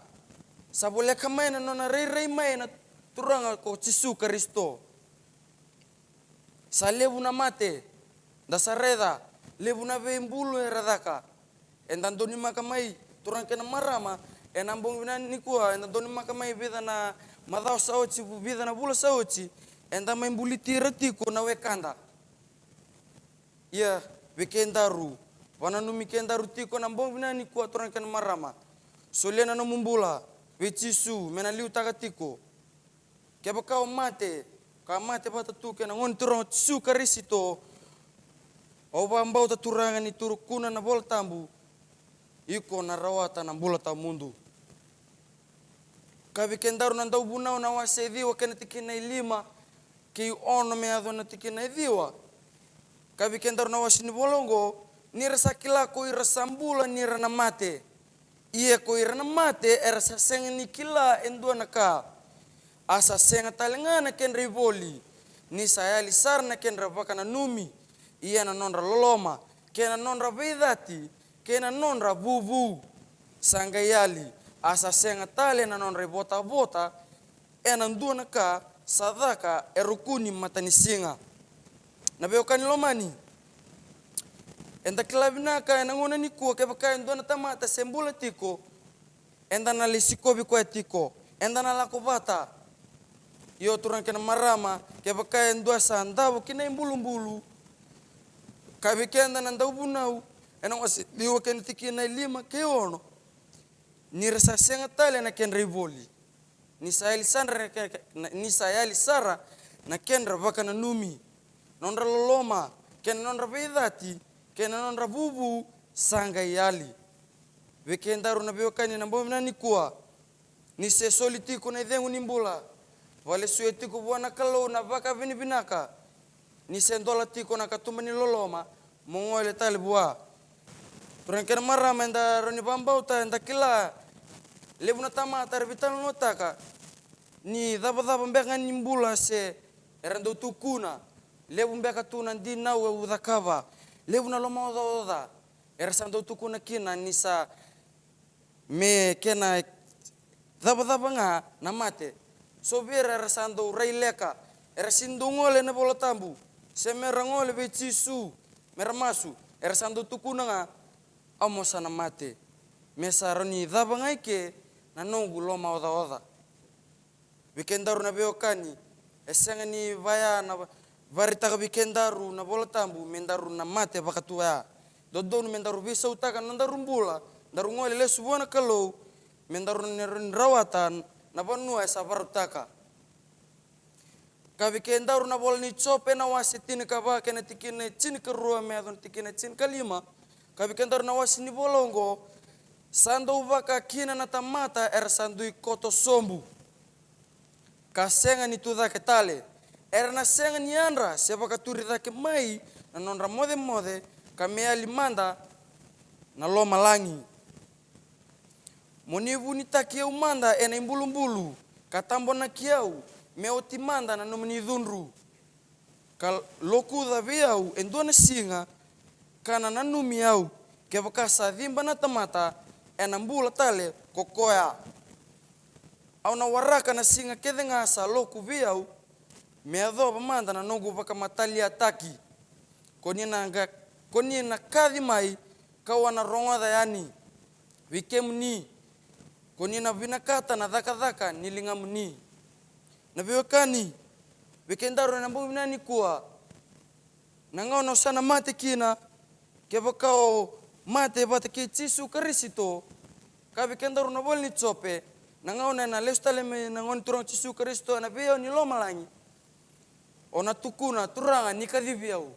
Sa voleka mai na nona rairai mai na Turaga ko Jisu Karisito. Sa levu na mate, da sa raica, levu na veibulu era caka. Eda donumaka mai, turaga kei na marama, ena bogi vinaka nikua, eda donumaka mai vica na macawa sa oti, vu-, vica na vula sa oti, eda mai buliti ira tiko na wekada. Ia, vei kedaru, vakananumi kedaru tiko na bogi vinaka nikua, turaga kei na marama. Solia na nomu bula vei Jisu me na liutaka tiko. Kevaka o mate, ka mate vata tu kei na Gone Turaga o Jisu Karisito, au vakabauta, turaga, ni tukuna na iVola Tabu, iko na rawata na bula tawamudu. Ka vei kedaru na Dauvunau na wase e ciwa kei na tikina e lima kei ono me yaco na tikina e ciwa. Ka vei kedaru na wase ni vola oqo, ni ra sa kila ko ira sa bula ni ra na mate. Ia ko ira na mate era sa sega ni kila e dua na ka. A sa sega tale ga na kedra ivoli, ni sa yali sara na kedra vakananumi, ia na nodra loloma, kei na nodra veicati, kei na nodra vuvu sa qai yali, a sa sega tale na nodra ivotavota ena dua na ka sa caka e ruku ni matanisiga. Na veiwekani lomani, eda kila vinaka ena gauna nikua, kevaka e dua na tamata se bula tiko, eda na lai sikovi koya tiko, eda na lako vata. Io, turaga kei na marama, kevaka e dua sa davo ki na ibulubulu, ka vei keda na Dauvunau, ena wase ciwa kei na tikina e lima kei ono, ni ra sa sega tale na kedra ivoli, ni sa yali sara na ke-, na, ni sa yali sara na kedra vakananumi, nodra loloma, kei na nodra veicati, kei na nodra vuvu sa qai yali. Vei kedaru na veiwekani na bogi vinaka nikua, ni se soli tiko na icegu ni bula, vakalesuya tiko vua na Kalou na vakavinavinaka, ni se dola tiko na katuba ni loloma, mo gole tale vua. Turaga kei na marama, eda rawa ni vakabauta, eda kila, levu na tamata era veitalanoataka ni cavacava beka ni bula se era dau tukuna, levu beka tu na dinau au cakava, levu na lomaocaoca era sa dau tukuna kina ni sa me kena cavacava ga na mate. So vei ira era sa dau rai leka, era sega ni dau gole ena iVola Tabu, se mera gole vei Jisu, mera masu, era sa dau tukuna ga, au mo sa na mate, me sa rawa ni cava ga i ke na noqu lomaocaoca. Vei kedaru na veiwekani, e sega ni vaya na va-, vakaraitaka vei kedaru na iVola Tabu me daru na mate vaka tu ya. Dodonu me daru veisautaka na nodaru bula, daru gole lesu vua na Kalou, me daru na, na rawata na vanua e sa vakarautaka. Ka vei kedaru na ivola ni Jope na wase tinikava kei na tikina e tinikarua me yaco na tikina e tinikalima. Ka vei kedaru na wase ni vola oqo, sa dau vaka kina na tamata era sa dui koto sobu, ka sega ni tu cake tale. Era na sega ni yadra se vakaturi cake mai na nodra mocemoce, ka me yali mada na lomalagi. Mo ni vunitaki au mada ena ibulubulu, ka tabonaki au me oti mada na nomuni cudru. Ka lokuca vei au e dua na siga, ka na nanumi au, kevaka sa ciba na tamata, ena bula tale ko koya. Au na waraka na siga kece ga sa loku vei au, me yacova mada na noqu vakamataliataki. Ko ni na qa-, ko ni na kaci mai, kau a na rogoca yani vei kemuni, ko ni na vinakata na cakacaka ni ligamuni. Na veiwekani, vei kedaru ena bogi vinaka nikua, na gauna o sa na mate kina, kevaka o mate vata kei Jisu Karisito, ka vei kedaru na ivola ni Jope, na gauna ena lesu tale mai na Gone Turaga o Jisu Karisito ena veiau ni lomalagi, o na tukuna, Turaga, ni kacivi au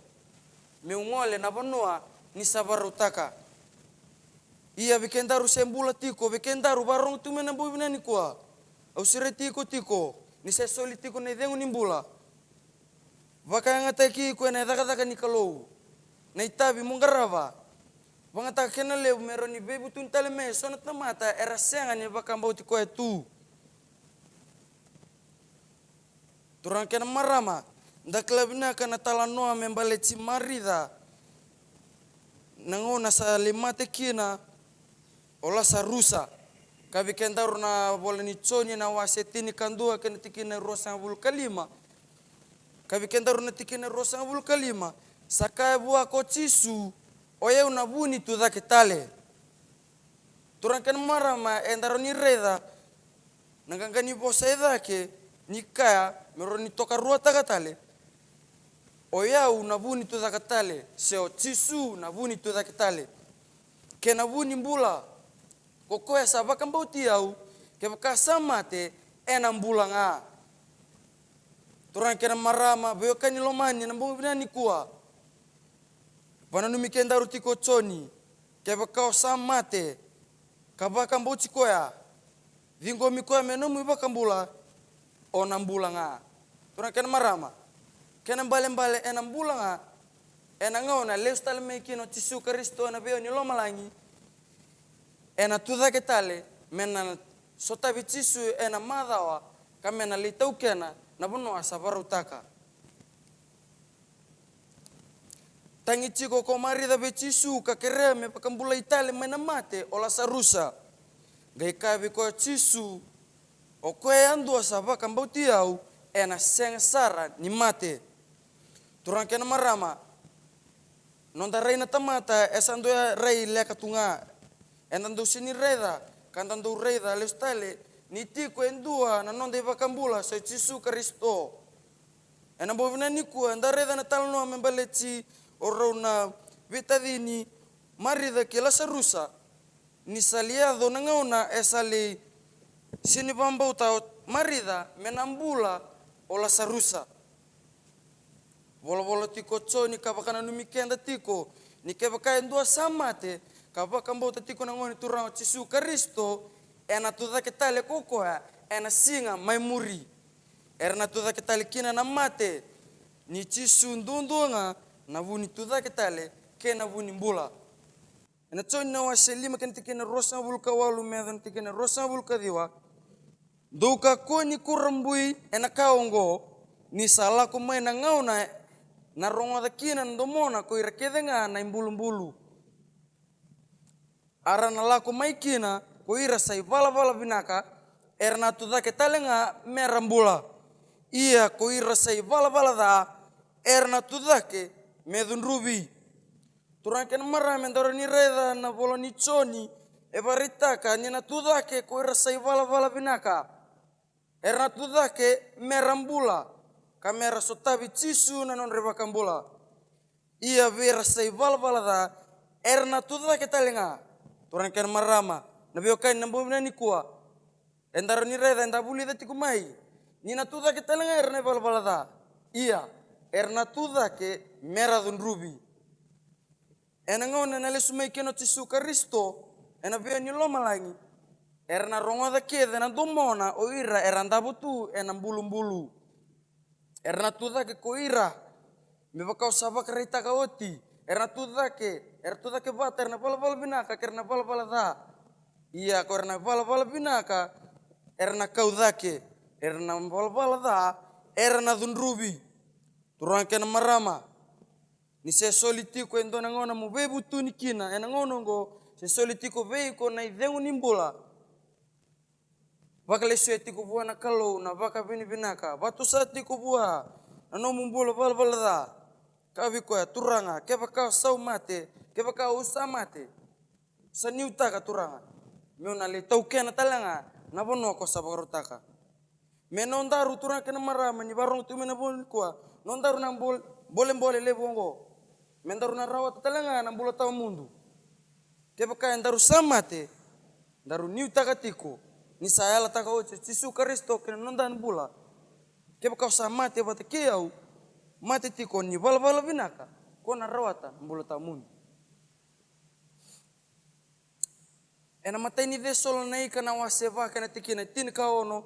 meu gole na vanua ni sa vakarautaka. Ia vei kedaru se bula tiko, vei kedaru vakarorogo tu mai ena bogi vinaka nikua, au sureti iko tiko, ni se soli tiko na icegu ni bula. Vakayagataki iko ena cakacaka ni Kalou. Na itavi mo qarava, vakayagataka kena levu me rawa ni veivutuni tale mai eso na tamata era sega ni vakabauti koya tu. Turaga kei na marama, da kila vinaka na talanoa me baleti Marica. Na gauna sa lai mate kina o Lasarusa. Ka vei kedaru na ivola ni Joni na wase tinikadua kei na tikina e ruasagavulu ka lima. Ka vei kedaru na tikina e ruasagavulu ka lima, sa kaya vua ko Jisu, o yau na vu ni tu cake tale. Turaga kei na marama, eda rawa ni raica Na qaqa ni vosa e cake ni kaya me rawa ni tokaruataka tale, o yau na vu ni tucake tale, se o Jisu na vu ni tucake tale, kei na vu ni bula. Ko koya sa vakabauti au, kevaka sa mate, ena bula ga. Turaga kei na marama, veiwekani lomani, ena bogi vinaka nikua, vakananumi kedaru tiko o Joni, kevaka o sa mate ka vakabauti koya, ciqomi koya me nomu iVakabula, o na bula ga. Turaga kei na marama, kena ibalebale ena bula ga, ena gauna e lesu tale mai kina o Jisu Karisito ena veiyavu ni lomalagi, ena tucake tale me na sotavi Jisu ena macawa, ka me na lai taukena na vanua sa vakarautaka. Tagi tiko ko Marica vei Jisu ka kerea me vakabulai tale mai na mate o Lasarusa. Qai kaya vei koya o Jisu, o koya yadua sa vakabauti au, ena sega sara ni mate. Turaga kei na marama, noda rai na tamata e sa dua rai leka tu ga. Eda dau sega ni raica, ka da dau raica lesu tale ni tiko e dua na noda iVakabula, sa o Jisu Karisito. Ena bogi vinaka nikua, eda raica na talanoa me baleti o rau na veitacini Marica kei Lasarusa. Ni sa lai yaco na gauna e sa lai sega ni vakabauta o Marica me na bula o Lasarusa. Volavola tiko o Joni ka vakananumi keda tiko ni kevaka e dua sa mate ka vakabauta tiko na Gone Turaga o Jisu Karisito, ena tucake tale ko koya ena siga mai muri. Era na tucake tale kina na mate, ni Jisu duadua ga na vu ni tucake tale kei na vu ni bula. Ena Joni na wase lima kei na tikina ruasagavulu ka walu me yaco na tikina ruasagavulu ka ciwa. Dou kakua ni kurabui ena ka oqo, ni sa lako mai na gauna ena rogoca kina na domona ko ira kece ga na ibulubulu. A ra na lako mai kina ko ira sa ivalavala vinaka, era na tucake tale ga me ra bula. Ia ko ira sa ivalavala ca, era na tucake me cudruvi. Turaga kei na marama, eda rawa ni raica na ivola ni Joni e vakaraitaka ni na tucake ko ira sa ivalavala vinaka. Era na tucake me ra bula, ka me ra sotavi Jisu na nodra iVakabula. Ia vei ira sa ivalavala ca, era na tucake tale ga. Turaga kei na marama, na veiwekani, na bogi vinaka nikua, eda rawa ni raica, eda vulica tiko mai ni na tucake tale ga era na ivalavala ca. Ia era na tucake me ra cudruvi. Ena gauna ena lesu mai kina o Jisu Karisito ena veiyavu ni lomalagi, era na rogoca kece na domona o ira era davo tu ena bulubulu. Era na tucake ko ira, me vaka au sa vakaraitaka oti, era na tucake, era tucake vata, era na valavala vinaka kei ira na valavala ca. Ia ko ira na valavala vinaka era na kau cake, era na valavala ca era na cudruvi. Turaga kei na marama, ni se soli tiko e dua na gauna mo veivutuni kina ena gauna oqo, se soli tiko vei iko na icegu ni bula. Vakalesuya tiko vua na Kalou na vakavinavinaka, vatusa tiko vua na nomu bula valavala ca. Kaya vei koya, Turaga, kevaka au sa mate, kevaka au sa mate, sa niutaka, Turaga, meu na lai taukena tale ga na vanua ko sa vakarautaka. Me nodaru, turaga kei na marama, ni vakarorogo tu mai na vanua nikua, nodaru na bol-, bolebole levu oqo, me daru na rawata tale ga na bula tawamudu. Kevaka edaru sa mate, daru niutaka tiko ni sa yalataka oti o Jisu Karisito kei na noda bula. Kevaka o sa mate vata kei au, mate tiko ni valavala vinaka, ko na rawata na bula tawamudu. Ena imatai ni Cesalonaika na wase va kei na tikina e tinikaono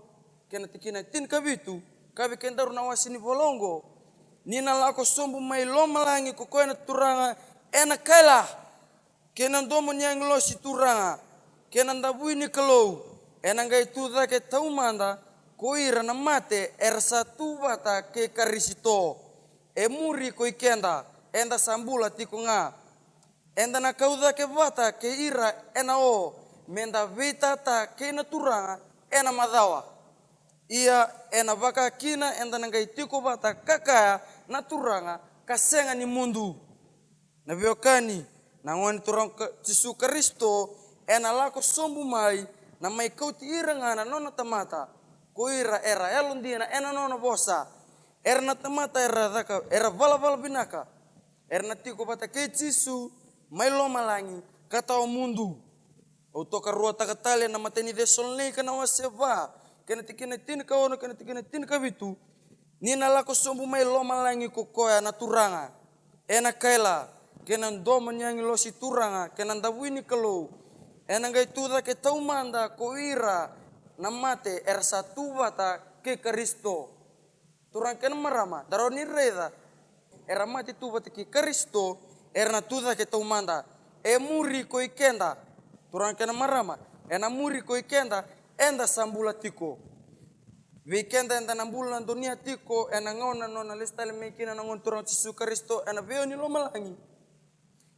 kei na tikina e tinikavitu, kaya vei kedaru na wase ni vola oqo, ni na lako sobu mai lomalagi ko koya na Turaga ena kaila, kei na domo ni agilosi turaga, kei na davui ni Kalou, ena qai tucake taumada ko ira na mate era sa tu vata kei Karisito. E muri ko i keda, eda sa bula tiko ga. Eda na kau cake vata kei ira ena o, meda veitata kei na Turaga ena macawa. Ia ena vaka kina eda na qai tiko vata ka kaya na Turaga ka sega ni mudu. Na veiwekani, na Gone Turaga ka-, Jisu Karisito ena lako sobu mai na mai kauti ira ga na nona tamata, ko ira era yalodina ena nona vosa. Era na tamata era caka, era valavala vinaka. Era na tiko vata kei Jisu mai lomalagi ka tawa mudu. Au tokaruataka tale na matai ni Cesalonaika na wase va, kei na tikina tinikaono, kei na tikina tinikavitu. Ni na lako sobu mai lomalagi ko koya na Turaga, ena kaila, kei na domo ni agilosi Turaga, kei na davui ni Kalou. Ena qai tu cake taumada ko ira na mate era sa tu vata kei Karisito. Turaga kei na marama, daru ni raica, era mate tu vata kei Karisito, era na tu cake taumada. E muri ko i keda. Turaga kei na marama, ena muri ko i keda, eda sa bula tiko. Vei keda eda na bula donuya tiko ena gauna nona lesu tale mai kina na Gone Turaga Jisu Karisito ena veiyaua ni lomalagi.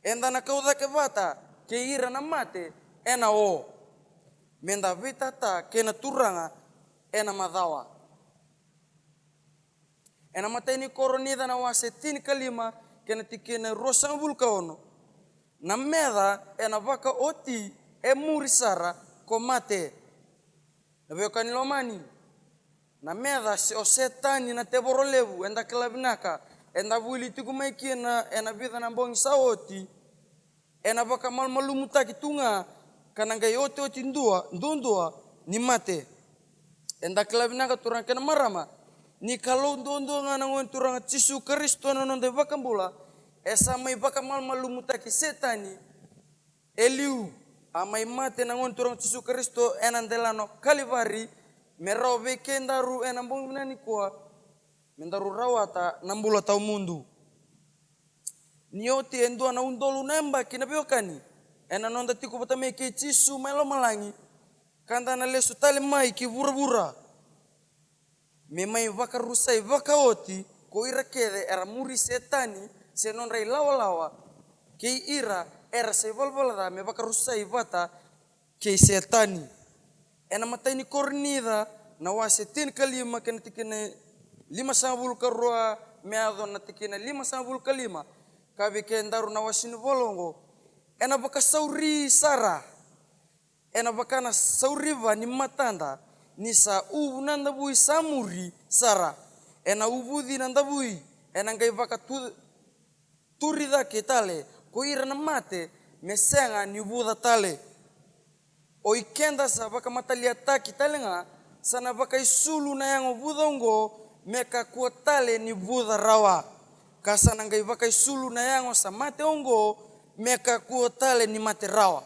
Eda na kau cake vata kei ira na mate ena o. Meda veitata kei na Turaga ena macawa. Ena matai ni Korinica na wase tinikalima kei na tikina ruasagavulu ka ono. Na meca ena vakaoti e muri sara ko mate. Na veiwekani lomani, na meca se o Setani na tevoro levu, eda kila vinaka, eda vuli tiko mai kina ena vica na bogi sa oti, ena vakamalumalumutaki tu ga, ka na qai otioti dua, duadua ni mate. Eda kila vinaka turaga kei na marama, ni Kalou duadua ga na Gone Turaga Jisu Karisito na noda iVakabula, e sa mai vakamalumalumutaki Setani, e liu, a mai mate na Gone Turaga Jisu Karisito ena delana o Kalivari, me rawa vei kedaru ena bogi vinaka nikua, me daru rawata na bula tawamudu. Ni oti e dua na udolu na yabaki na veiwekani, ena noda tiko vata mai kei Jisu mai lomalagi, ka da na lesu tale mai ki vuravura. Me mai vakarusai vakaoti ko ira kece era muri Setani se nodra ilawalawa, kei ira era sa ivalavala ca me vakarusai vata kei Setani. Ena matai ni Korinica na wase tinikalima kei na tikina limasagavulu ka rua me yaco na tikina limasagavulu ka lima, ka vei kedaru na wase ni vola oqo, ena vakasauri sara. Ena vaka na sauriva ni matada, ni sa uvu na davui sa muri sara. Ena uvuci na davui, ena qai vakatu, turi cake tale ko ira na mate, me sega ni vuca tale. O i keda sa vakamataliataki tale ga, sa na vakaisulu na yago vuca oqo, me kakua tale ni vuca rawa. Ka sa na qai vakaisulu na yago sa mate oqo, me kakua tale ni mate rawa.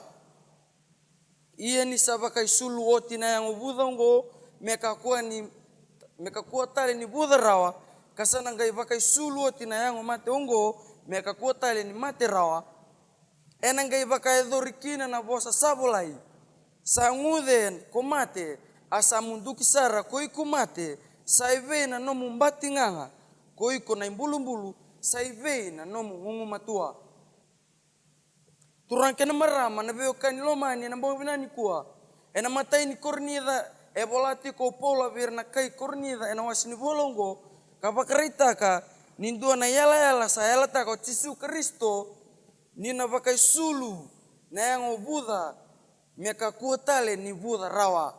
Ia ni sa vakaisulu oti na yago vuca oqo, me kakua ni, me kakua tale ni vuca rawa, ka sa na qai vakaisulu oti na yago mate oqo, me kakua tale ni mate rawa. Ena qai vakayacori kina na vosa sa volai, sa guce ko mate, a sa muduki sara ko iko mate, sa i vei na nomu batigaga, ko iko na ibulubulu, sa i vei na nomu gugumatua. Turaga kei na marama, na veiwekani lomani, ena bogi vinaka nikua. Ena matai ni Korinica, e vola tiko o Paula vei ira na kai Korinica, ena wase ni vola oqo, ka vakaraitaka ni dua na yalayala sa yalataka o Jisu Karisito, ni na vakaisulu na yago vuca, me kakua tale ni vuca rawa,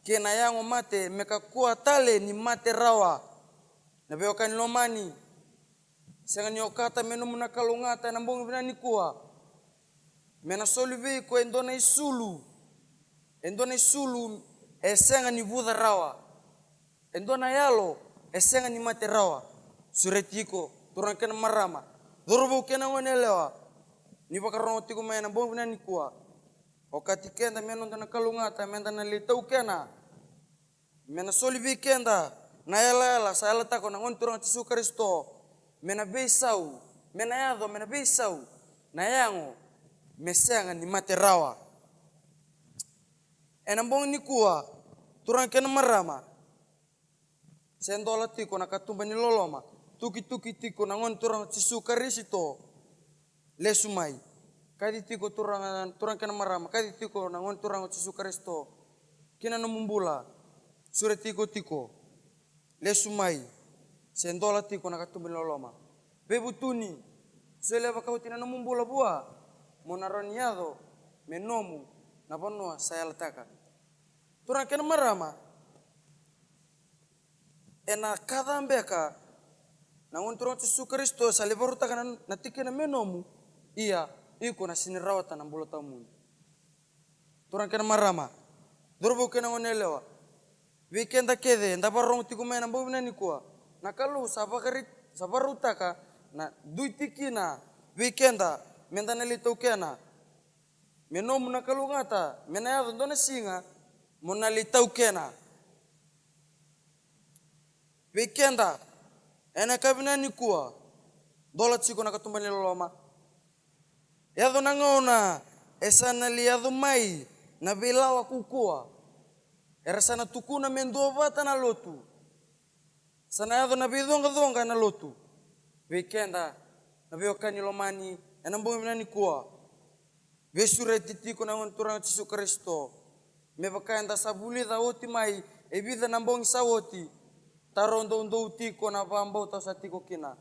kei na yago mate, me kakua tale ni mate rawa. Na veiwekani lomani, sega ni okata me nomu na kalougata ena bogi vinaka nikua. Me na soli vei iko e dua na isulu. E dua na isulu e sega ni vuca rawa. E dua na yalo e sega ni mate rawa. Sureti iko, turaga kei na marama, cauravou kei na goneyalewa, ni vakarorogo tiko mai ena bogi vinaka nikua. Okati keda me noda na kalougata, me da na lai taukena. Me na soli vei keda na yalayala sa yalataka na Gone Turaga Jisu Karisito. Me na veisau, me na yaco, me na veisau na yago, me sega ni mate rawa. Ena bogi nikua, turaga kei na marama, se dola tiko na katuba ni loloma, tukituki tiko na Gone Turaga Jisu Karisito. Lesu mai. Kaci tiko turaga, turaga kei na marama, kaci tiko na Gone Turaga o Jisu Karisito ki na nomu bula. Sureti iko tiko. Lesu mai. Se dola tiko na katuba ni loloma. Veivutuni. Solia vakaoti na nomu bula vua. Mo na rawa ni yaco me nomu na vanua sa yalataka. Turaga kei na marama, ena ka ca beka na Gone Turaga o Jisu Karisito sa lai vakarautaka na, na tikina me nomu, ia iko na sega ni rawata na bula tawamudu. Turaga kei na marama, cauravou kei na goneyalewa, vei keda kece eda vakarorogo tiko mai ena bogi vinaka nikua, na Kalou sa vakari-, sa vakarautaka na dui tikina vei keda meda na lai taukena. Me nomu na kalougata, me na yaco dua na siga mo na lai taukena. Vei keda ena yakavi vinaka nikua, dola tiko na katuba ni loloma. Yaco na gauna e sa na lai yaco mai na veilawa kaukauwa. Era sa na tukuna me duavata na lotu. Sa na yaco na veicoqacoqa ena lotu. Vei keda na veiwekani lomani, ena bogi vinaka nikua, veisureti tiko na Gone Turaga o Jisu Karisito. Me vaka eda sa vulica oti mai e vica na bogi sa oti, tarodoudou tiko na vakabauta o sa tiko kina.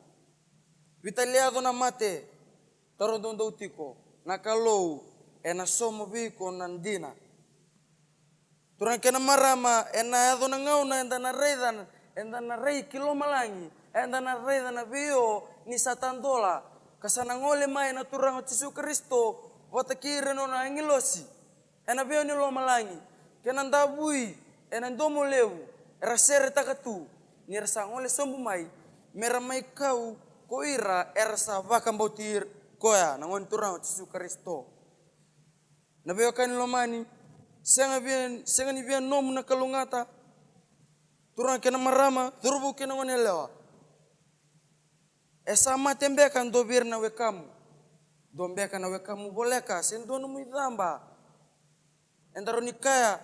Vica li yaco na mate, tarodoudou tiko, na Kalou ena sauma vei iko na dina. Turaga kei na marama, ena yaco na gauna eda na raica, eda na rai ki lomalagi, eda na raica na veio ni sa tadola, ka sa na gole mai na Turaga o Jisu Karisito vata kei ira na nona agilosi ena veio ni lomalagi, kei na davui ena domo levu era seretaka tu, ni ra sa gole sobu mai me ra mai kau ko ira era sa vakabauti koya na Gone Turaga o Jisu Karisito. Na veiwekani lomani, sega via, sega ni via nomu na kalougata. Turaga kei na marama, cauravou kei na goneyalewa, e sa mate beka dua vei ira na wekamu? Dua beka na wekamu voleka, se dua nomu icaba? Eda rawa ni kaya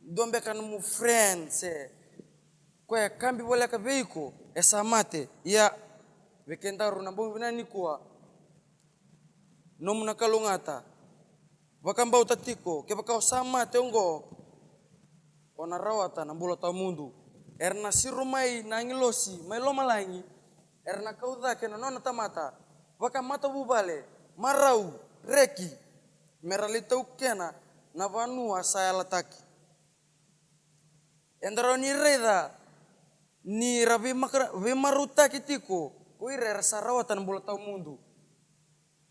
dua beka nomu friend, se koya e kabi voleka vei iko, e sa mate. Ia, vei kedaru na bogi vinaka nikua, nomu na kalougata. Vakabauta tiko, kevaka o sa mate oqo, o na rawata na bula tawamudu. Era na siro mai na agilosi mai lomalagi, era na kau cake na nona tamata vakamatavuvale, marau, reki, me ra lai taukena na vanua sa yalataki. Eda rawa ni raica ni ra veimaka-, veimarautaki tiko ko ira era sa rawata na bula tawamudu.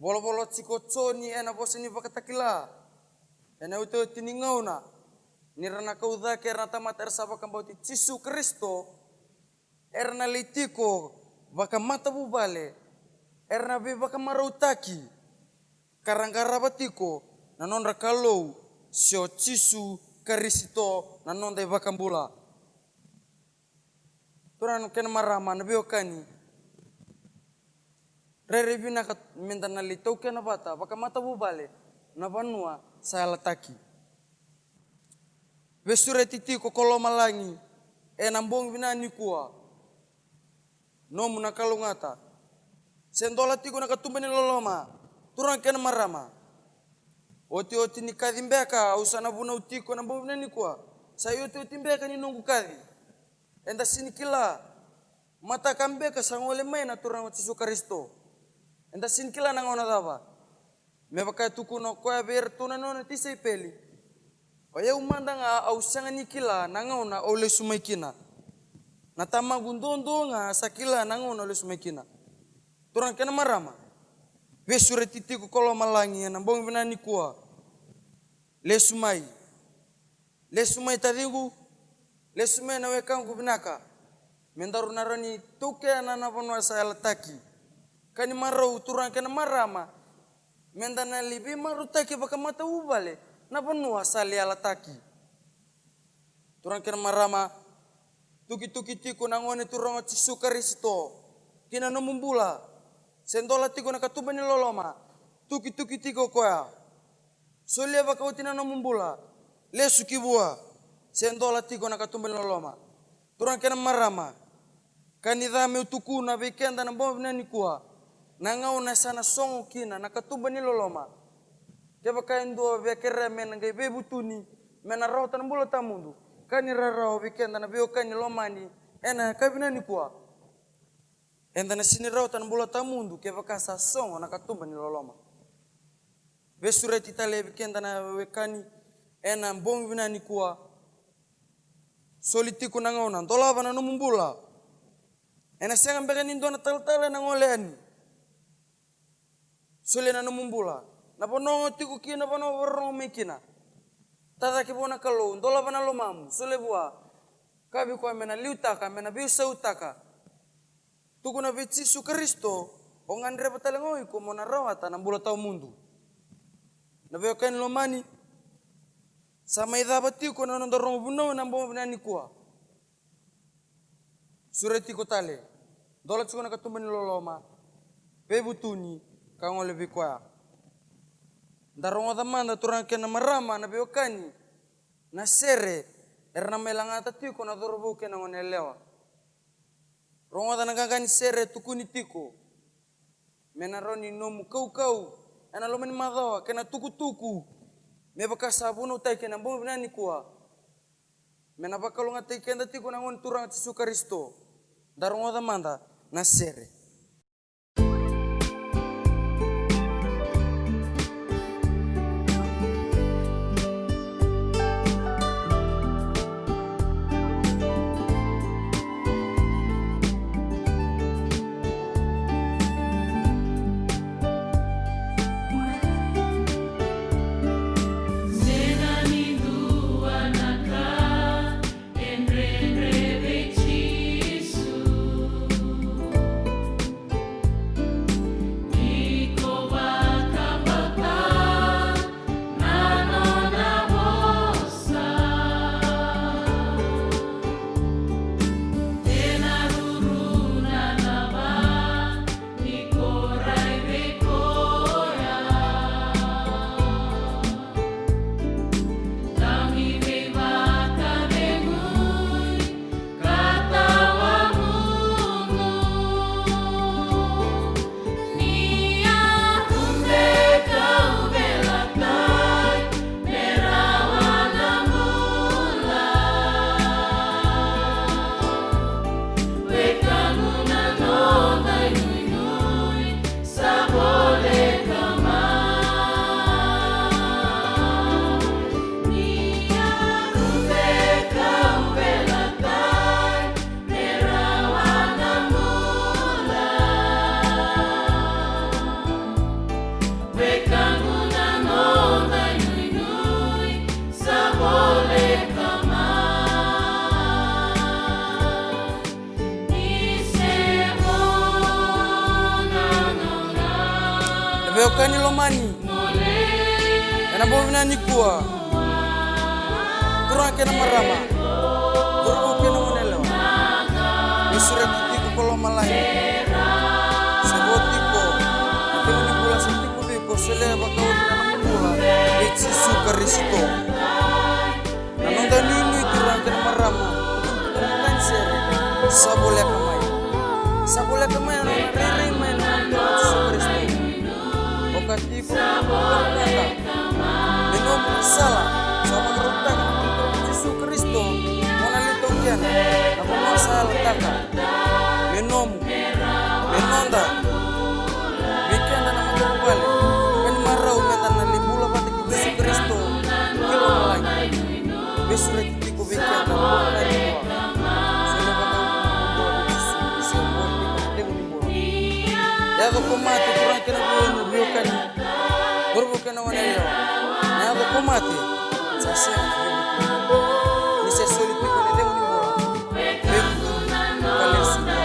Volavola tiko o Joni ena vosa ni Vakatakila, ena iotioti ni gauna, ni ra na kau cake era na tamata era sa vakabauti Jisu Karisito, era na lai tiko vakamatavuvale, era na veivakamarautaki, ka ra qarava tiko na nodra Kalou, se o Jisu Karisito na noda iVakabula. Turaga kei na marama, na veiwekani, rairai vinaka meda na lai taukena vata vakamatavuvale na vanua sa yalataki. Veisureti tiko ko lomalagi ena bogi vinaka nikua, nomu na kalougata. Se dola tiko na katuba ni loloma, turaga kei na marama. Otioti ni kaci beka au sa na vunau tiko ena bogi vinaka nikua, sa iotioti beka ni noqu kaci. Eda sega ni kila mataka beka sa gole mai na Turaga o Jisu Karisito. Eda sega ni kila na gauna cava. Me vaka e tukuna o koya vei iratou na nona tisaipeli, o yau mada ga au sega ni kila na gauna au lesu mai kina. Na Tamaqu duadua ga sa kila na gauna au lesu mai kina. Turaga kei na marama, veisureti tiko ko lomalagi ena bogi vinaka nikua. Lesu mai. Lesu mai taciqu, lesu mai na wekaqu vinaka. Me daru na rawa ni taukena na vanua sa yalataki. Ka ni marau, turaga kei na marama, meda na lai veimarautaki vakamatavuvale na vanua sa lai yalataki. Turaga kei na marama, tukituki tiko na Gone Turaga o Jisu Karisito ki na nomu bula. Se dola tiko na katuba ni loloma, tukituki tiko o koya. Solia vakaoti na nomu bula, lesu ki vua, se dola tiko na katuba ni loloma. Turaga kei na marama, ka ni ca meu tukuna vei keda na bogi vinaka nikua, na gauna e sa na sogo kina na katuba ni loloma. Kevaka e dua via kerea me na qai veivutuni me na rawata na bula tawamudu, ka ni rarawa vei keda na veiwekani lomani ena yakavi vinaka nikua. Eda na sega ni rawata na bula tawamudu kevaka sa sogo na katuba ni loloma. Veisureti tale vei keda na wekani ena bogi vinaka nikua. Soli tiko na gauna, dolava na nomu bula. Ena sega beka ni dua na talatala ena gole yani. Solia na nomu bula. Na vanua o tiko kina, na vanua o vakarorogo mai kina. Tacake vua na Kalou, dolava na lomamu, solia vua. Kaya vei koya me na liutaka, me na veisautaka. Tukuna vei Jisu Karisito, o gadreva tale ga o iko mo na rawata na bula tawamudu. Na veiwekani lomani, sa mai cava tiko na noda rogo vunau ena bogi vinaka nikua. Sureti iko tale, dola tiko na katuba ni loloma, veivutuni, ka gole vei koya. Da rogoca mada, turaga kei na marama, na veiwekani, na sere era na mai lagata tiko na cauravou kei na goneyalewa. Rogoca na qaqa ni sere e tukuni tiko me na rawa ni nomu kaukauwa ena loma ni macawa kei na tukutuku, me vaka sa vunautaki ena bogi vinaka nikua. Me na vakalougatataki keda tiko na Gone Turaga Jisu Karisito. Da rogoca mada na sere. Na veiwekani lomani, ena bogi vinaka nikua, turaga kei na marama, cauravou kei na goneyalewa, ni sureti tiko ko lomalagi. Se vo tiko na cegu ni bula, se tiko vei iko, solia vakaoti na nomu bula vei Jisu Karisito. Na noda inuinui, turaga kei na marama, na noda sere, sa voleka mai. Sa voleka mai na nona rairai mai na noda Turaga Jisu Karisito. Okati iko, okata. Me nomu na sala sa vakarautaka na noda Turaga Jisu Karisito, mo na liutaka kina na vanua sa yalataka. Me nomu, me noda, vei keda na matavuvale, ka ni marau meda na lai bula vata kei Jisu Karisito ki lomalagi. Veisureti tiko vei keda na bogi nikua. Solia vakaoti na nomu bula vei Jisu, ni se vo tiko na cegu ni bula. Yaco ko mate, turaga kei na veiwekani, cauravou kei na goneyalewa. Na yaco ko mate sa sega na veivutuni. Ni se soli tiko na cegu ni bula, veivutuni ka lesu vua.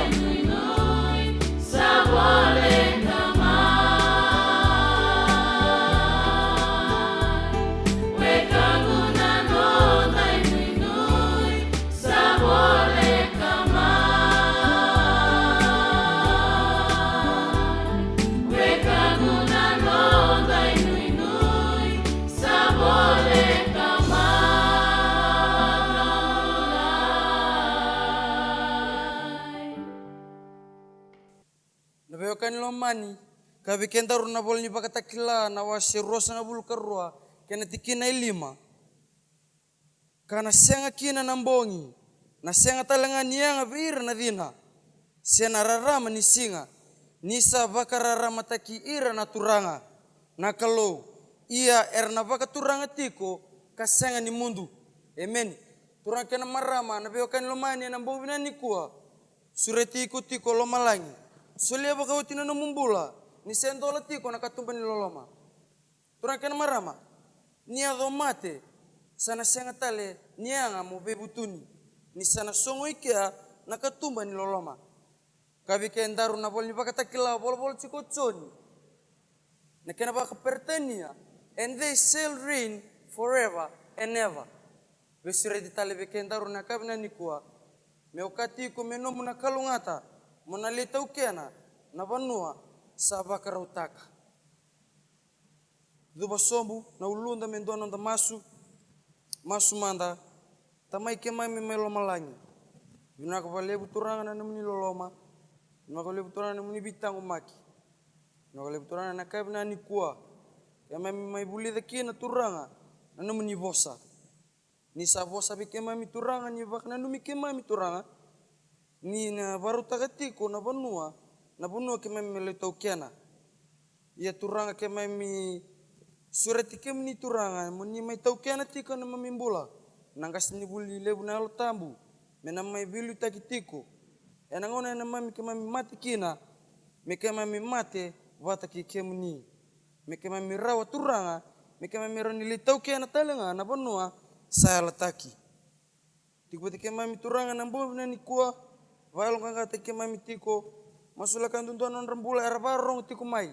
Na veiwekani lomani, ka vei kedaru na vola ni Vakatakila na wase ruasagavulu ka rua kei na tikina e lima. Ka na sega kina na bogi, na sega tale ga ni yaga vei ira na cina, se na rarama ni siga, ni sa vakararamataki ira na Turaga na Kalou, ia era na vakaturaga tiko ka sega ni mudu. Emeni. Turaga kei na marama, na veiwekani lomani, ena bogi vinaka nikua, sureti iko tiko lomalagi. Solia vakaoti na nomu bula, ni se dola tiko na katuba ni loloma. Turaga kei na marama, ni yaco mate, sa na sega tale ni yaga mo veivutuni, ni sa na sogo i kea na katuba ni loloma. Ka vei kedaru na vola ni Vakatakila, volavola tiko o Joni, na kena vakaperitania, "And they shall reign forever and ever." Veisureti tale vei kedaru na yakavi vinaka nikua, me okati iko me nomu na kalougata, mo na lai taukena na vanua sa vakarautaka. Cuva sobu na uluda me dua noda masu. Masu mada. Tamai keimami mai lomalagi, vinaka vakalevu Turaga na nomuni loloma, vinaka vakalevu Turaga na nomuni veitaqomaki, vinaka vakalevu Turaga na yakavi vinaka nikua, keimami mai vulica kina Turaga na nomuni vosa. Ni sa vosa vei keimami Turaga, ni vakananumi keimami Turaga, ni na vakarautaka tiko na vanua, na vanua keimami me lai taukena. Ia Turaga, keimami sureti kemuni Turaga, mo ni mai taukena tiko na neimami bula na qasenivuli levu na Yalo Tabu, me na mai veiliutaki tiko ena gauna ena mami keimami mate kina, me keimami mate vata kei kemuni, me keimami rawa Turaga, me keimami rawa ni lai taukena tale ga na vanua sa yalataki. Tiko vata kei keimami Turaga na bogi vinaka nikua, vakayaloqaqataki keimami tiko, masulaka yadudua na nodra bula era vakarorogo tiko mai.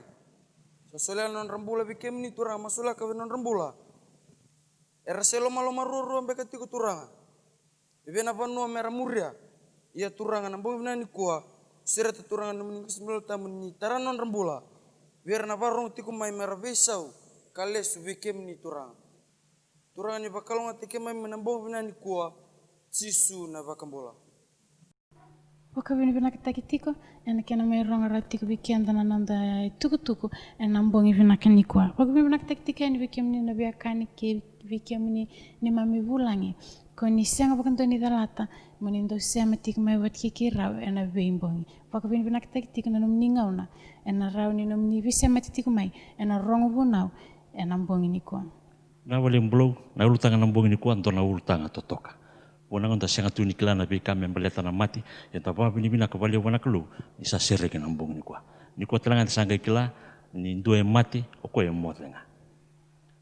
Sa solia na nodra bula vei kemuni Turaga, masulaka vei na nodra bula. Era se lomaloma ruarua beka tiko Turaga, e vei na vanua mera muria. Ia Turaga na bogi vinaka nikua, sureta Turaga na nomuni qasenivuli tabu ni tara na nodra bula, vei ira na vakarorogo tiko mai mera veisau ka lesu vei kemuni Turaga. Turaga ni vakalougatataki keimami mai na bogi vinaka nikua, Jisu na iVakabula. Vakavinavinakataki tiko ena kena mai rogo rawa tiko vei keda na noda itukutuku ena bogi vinaka nikua. Vakavinavinakataki tiko yani vei kemuni na veiwekani kei vei kemuni neimami vulagi, ko ni sega vakadua ni calata mo ni dau sema tiko mai vata kei keirau ena veibogi. Vakavinavinakataki tiko na nomuni gauna ena rawa ni nomuni veisemati tiko mai ena rogo vunau ena bogi nikua. Na vale bulou, na ulutaga na bogi nikua, dua na ulutaga totoka. Vua na gauna da sega tu ni kila na veika me baleta na mate, ia da vakavinavinaka vakalevu vua na Kalou ni sa sereki na bogi nikua. Nikua tale ga da sa qai kila ni dua e mate, o koya e moce ga.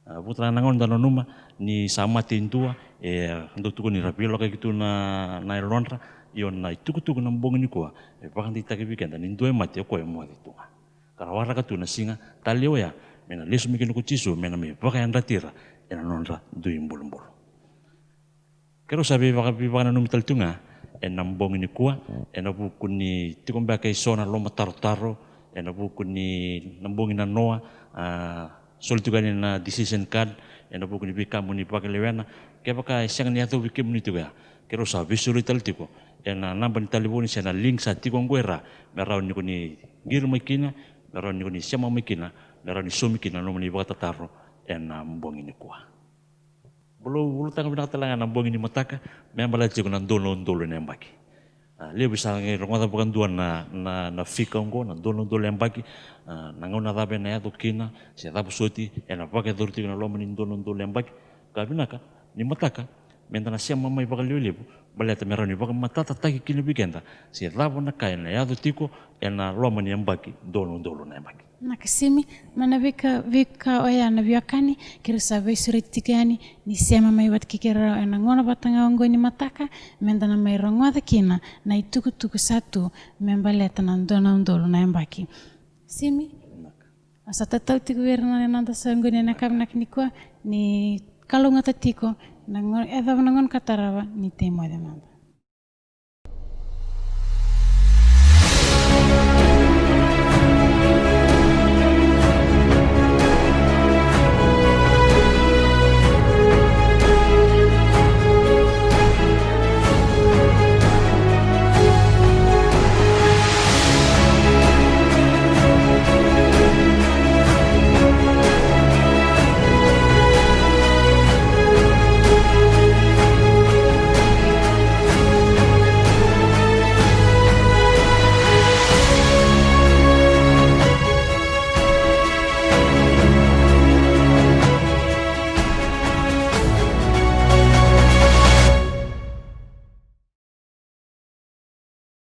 A, vua tale ga na gauna da nanuma ni sa mate e dua, e dau tukuni ra veilokaiki tu na, na yalodra, io na itukutuku na bogi nikua e vakadeitaki vei keda ni dua e mate, o koya e moce tu ga. Ka ra waraka tu na siga talei oya me na lesu mai kina ko Jisu me na mai vakayadrati ira ena nodra dui bulubulu. Keirau sa veivaka, veivakananumi tale tu ga ena bogi nikua, ena vuku ni tiko beka e so na lomatarotaro ena vuku ni na bogi na noa, a, soli tiko yani na decision card ena vuku ni veika mo ni vakalewena. Kevaka e sega ni yacovi kemuni tiko ya, keirau sa veisureti tale tiko ena naba ni talevoni se na link sa tiko oqo e ra, me rawa ni ko ni qiri mai kina, me rawa ni ko ni sema mai kina, me rawa ni saumi kina na nomuni vakatataro ena bogi nikua. Bulou, ulutaga vinaka tale ga na bogi ni mataka me baleta tiko na dua na udolu na yabaki. A, levu sa qai rogoca vakadua na, na, na fika oqo, na dua na udolu na yabaki, a, na gauna cava ena yaco kina se cava soti ena vakayacori tiko ena loma ni dua na udolu na yabaki. Ka vinaka ni mataka me da na sema mai vakalevulevu, baleta me rawa ni vakamatatataki kina vei keda se cava na ka ena yaco tiko ena loma ni yabaki dua na udolu na yabaki. Na kasimi, mai na veika, veika oya na veiwekani, keirau sa veisureti tiko yani ni sema mai vata kei keirau ena gauna vata ga oqo ni mataka, me da na mai rogoca kina na itukutuku sa tu me baleta na dua na udolu na yabaki. Simi, a sa tatau tiko vei ira na noda sa qo ni na ka vinaka nikua, ni kalougata tiko na gauna, e cava na gauna ka tarava ni tei moce mada.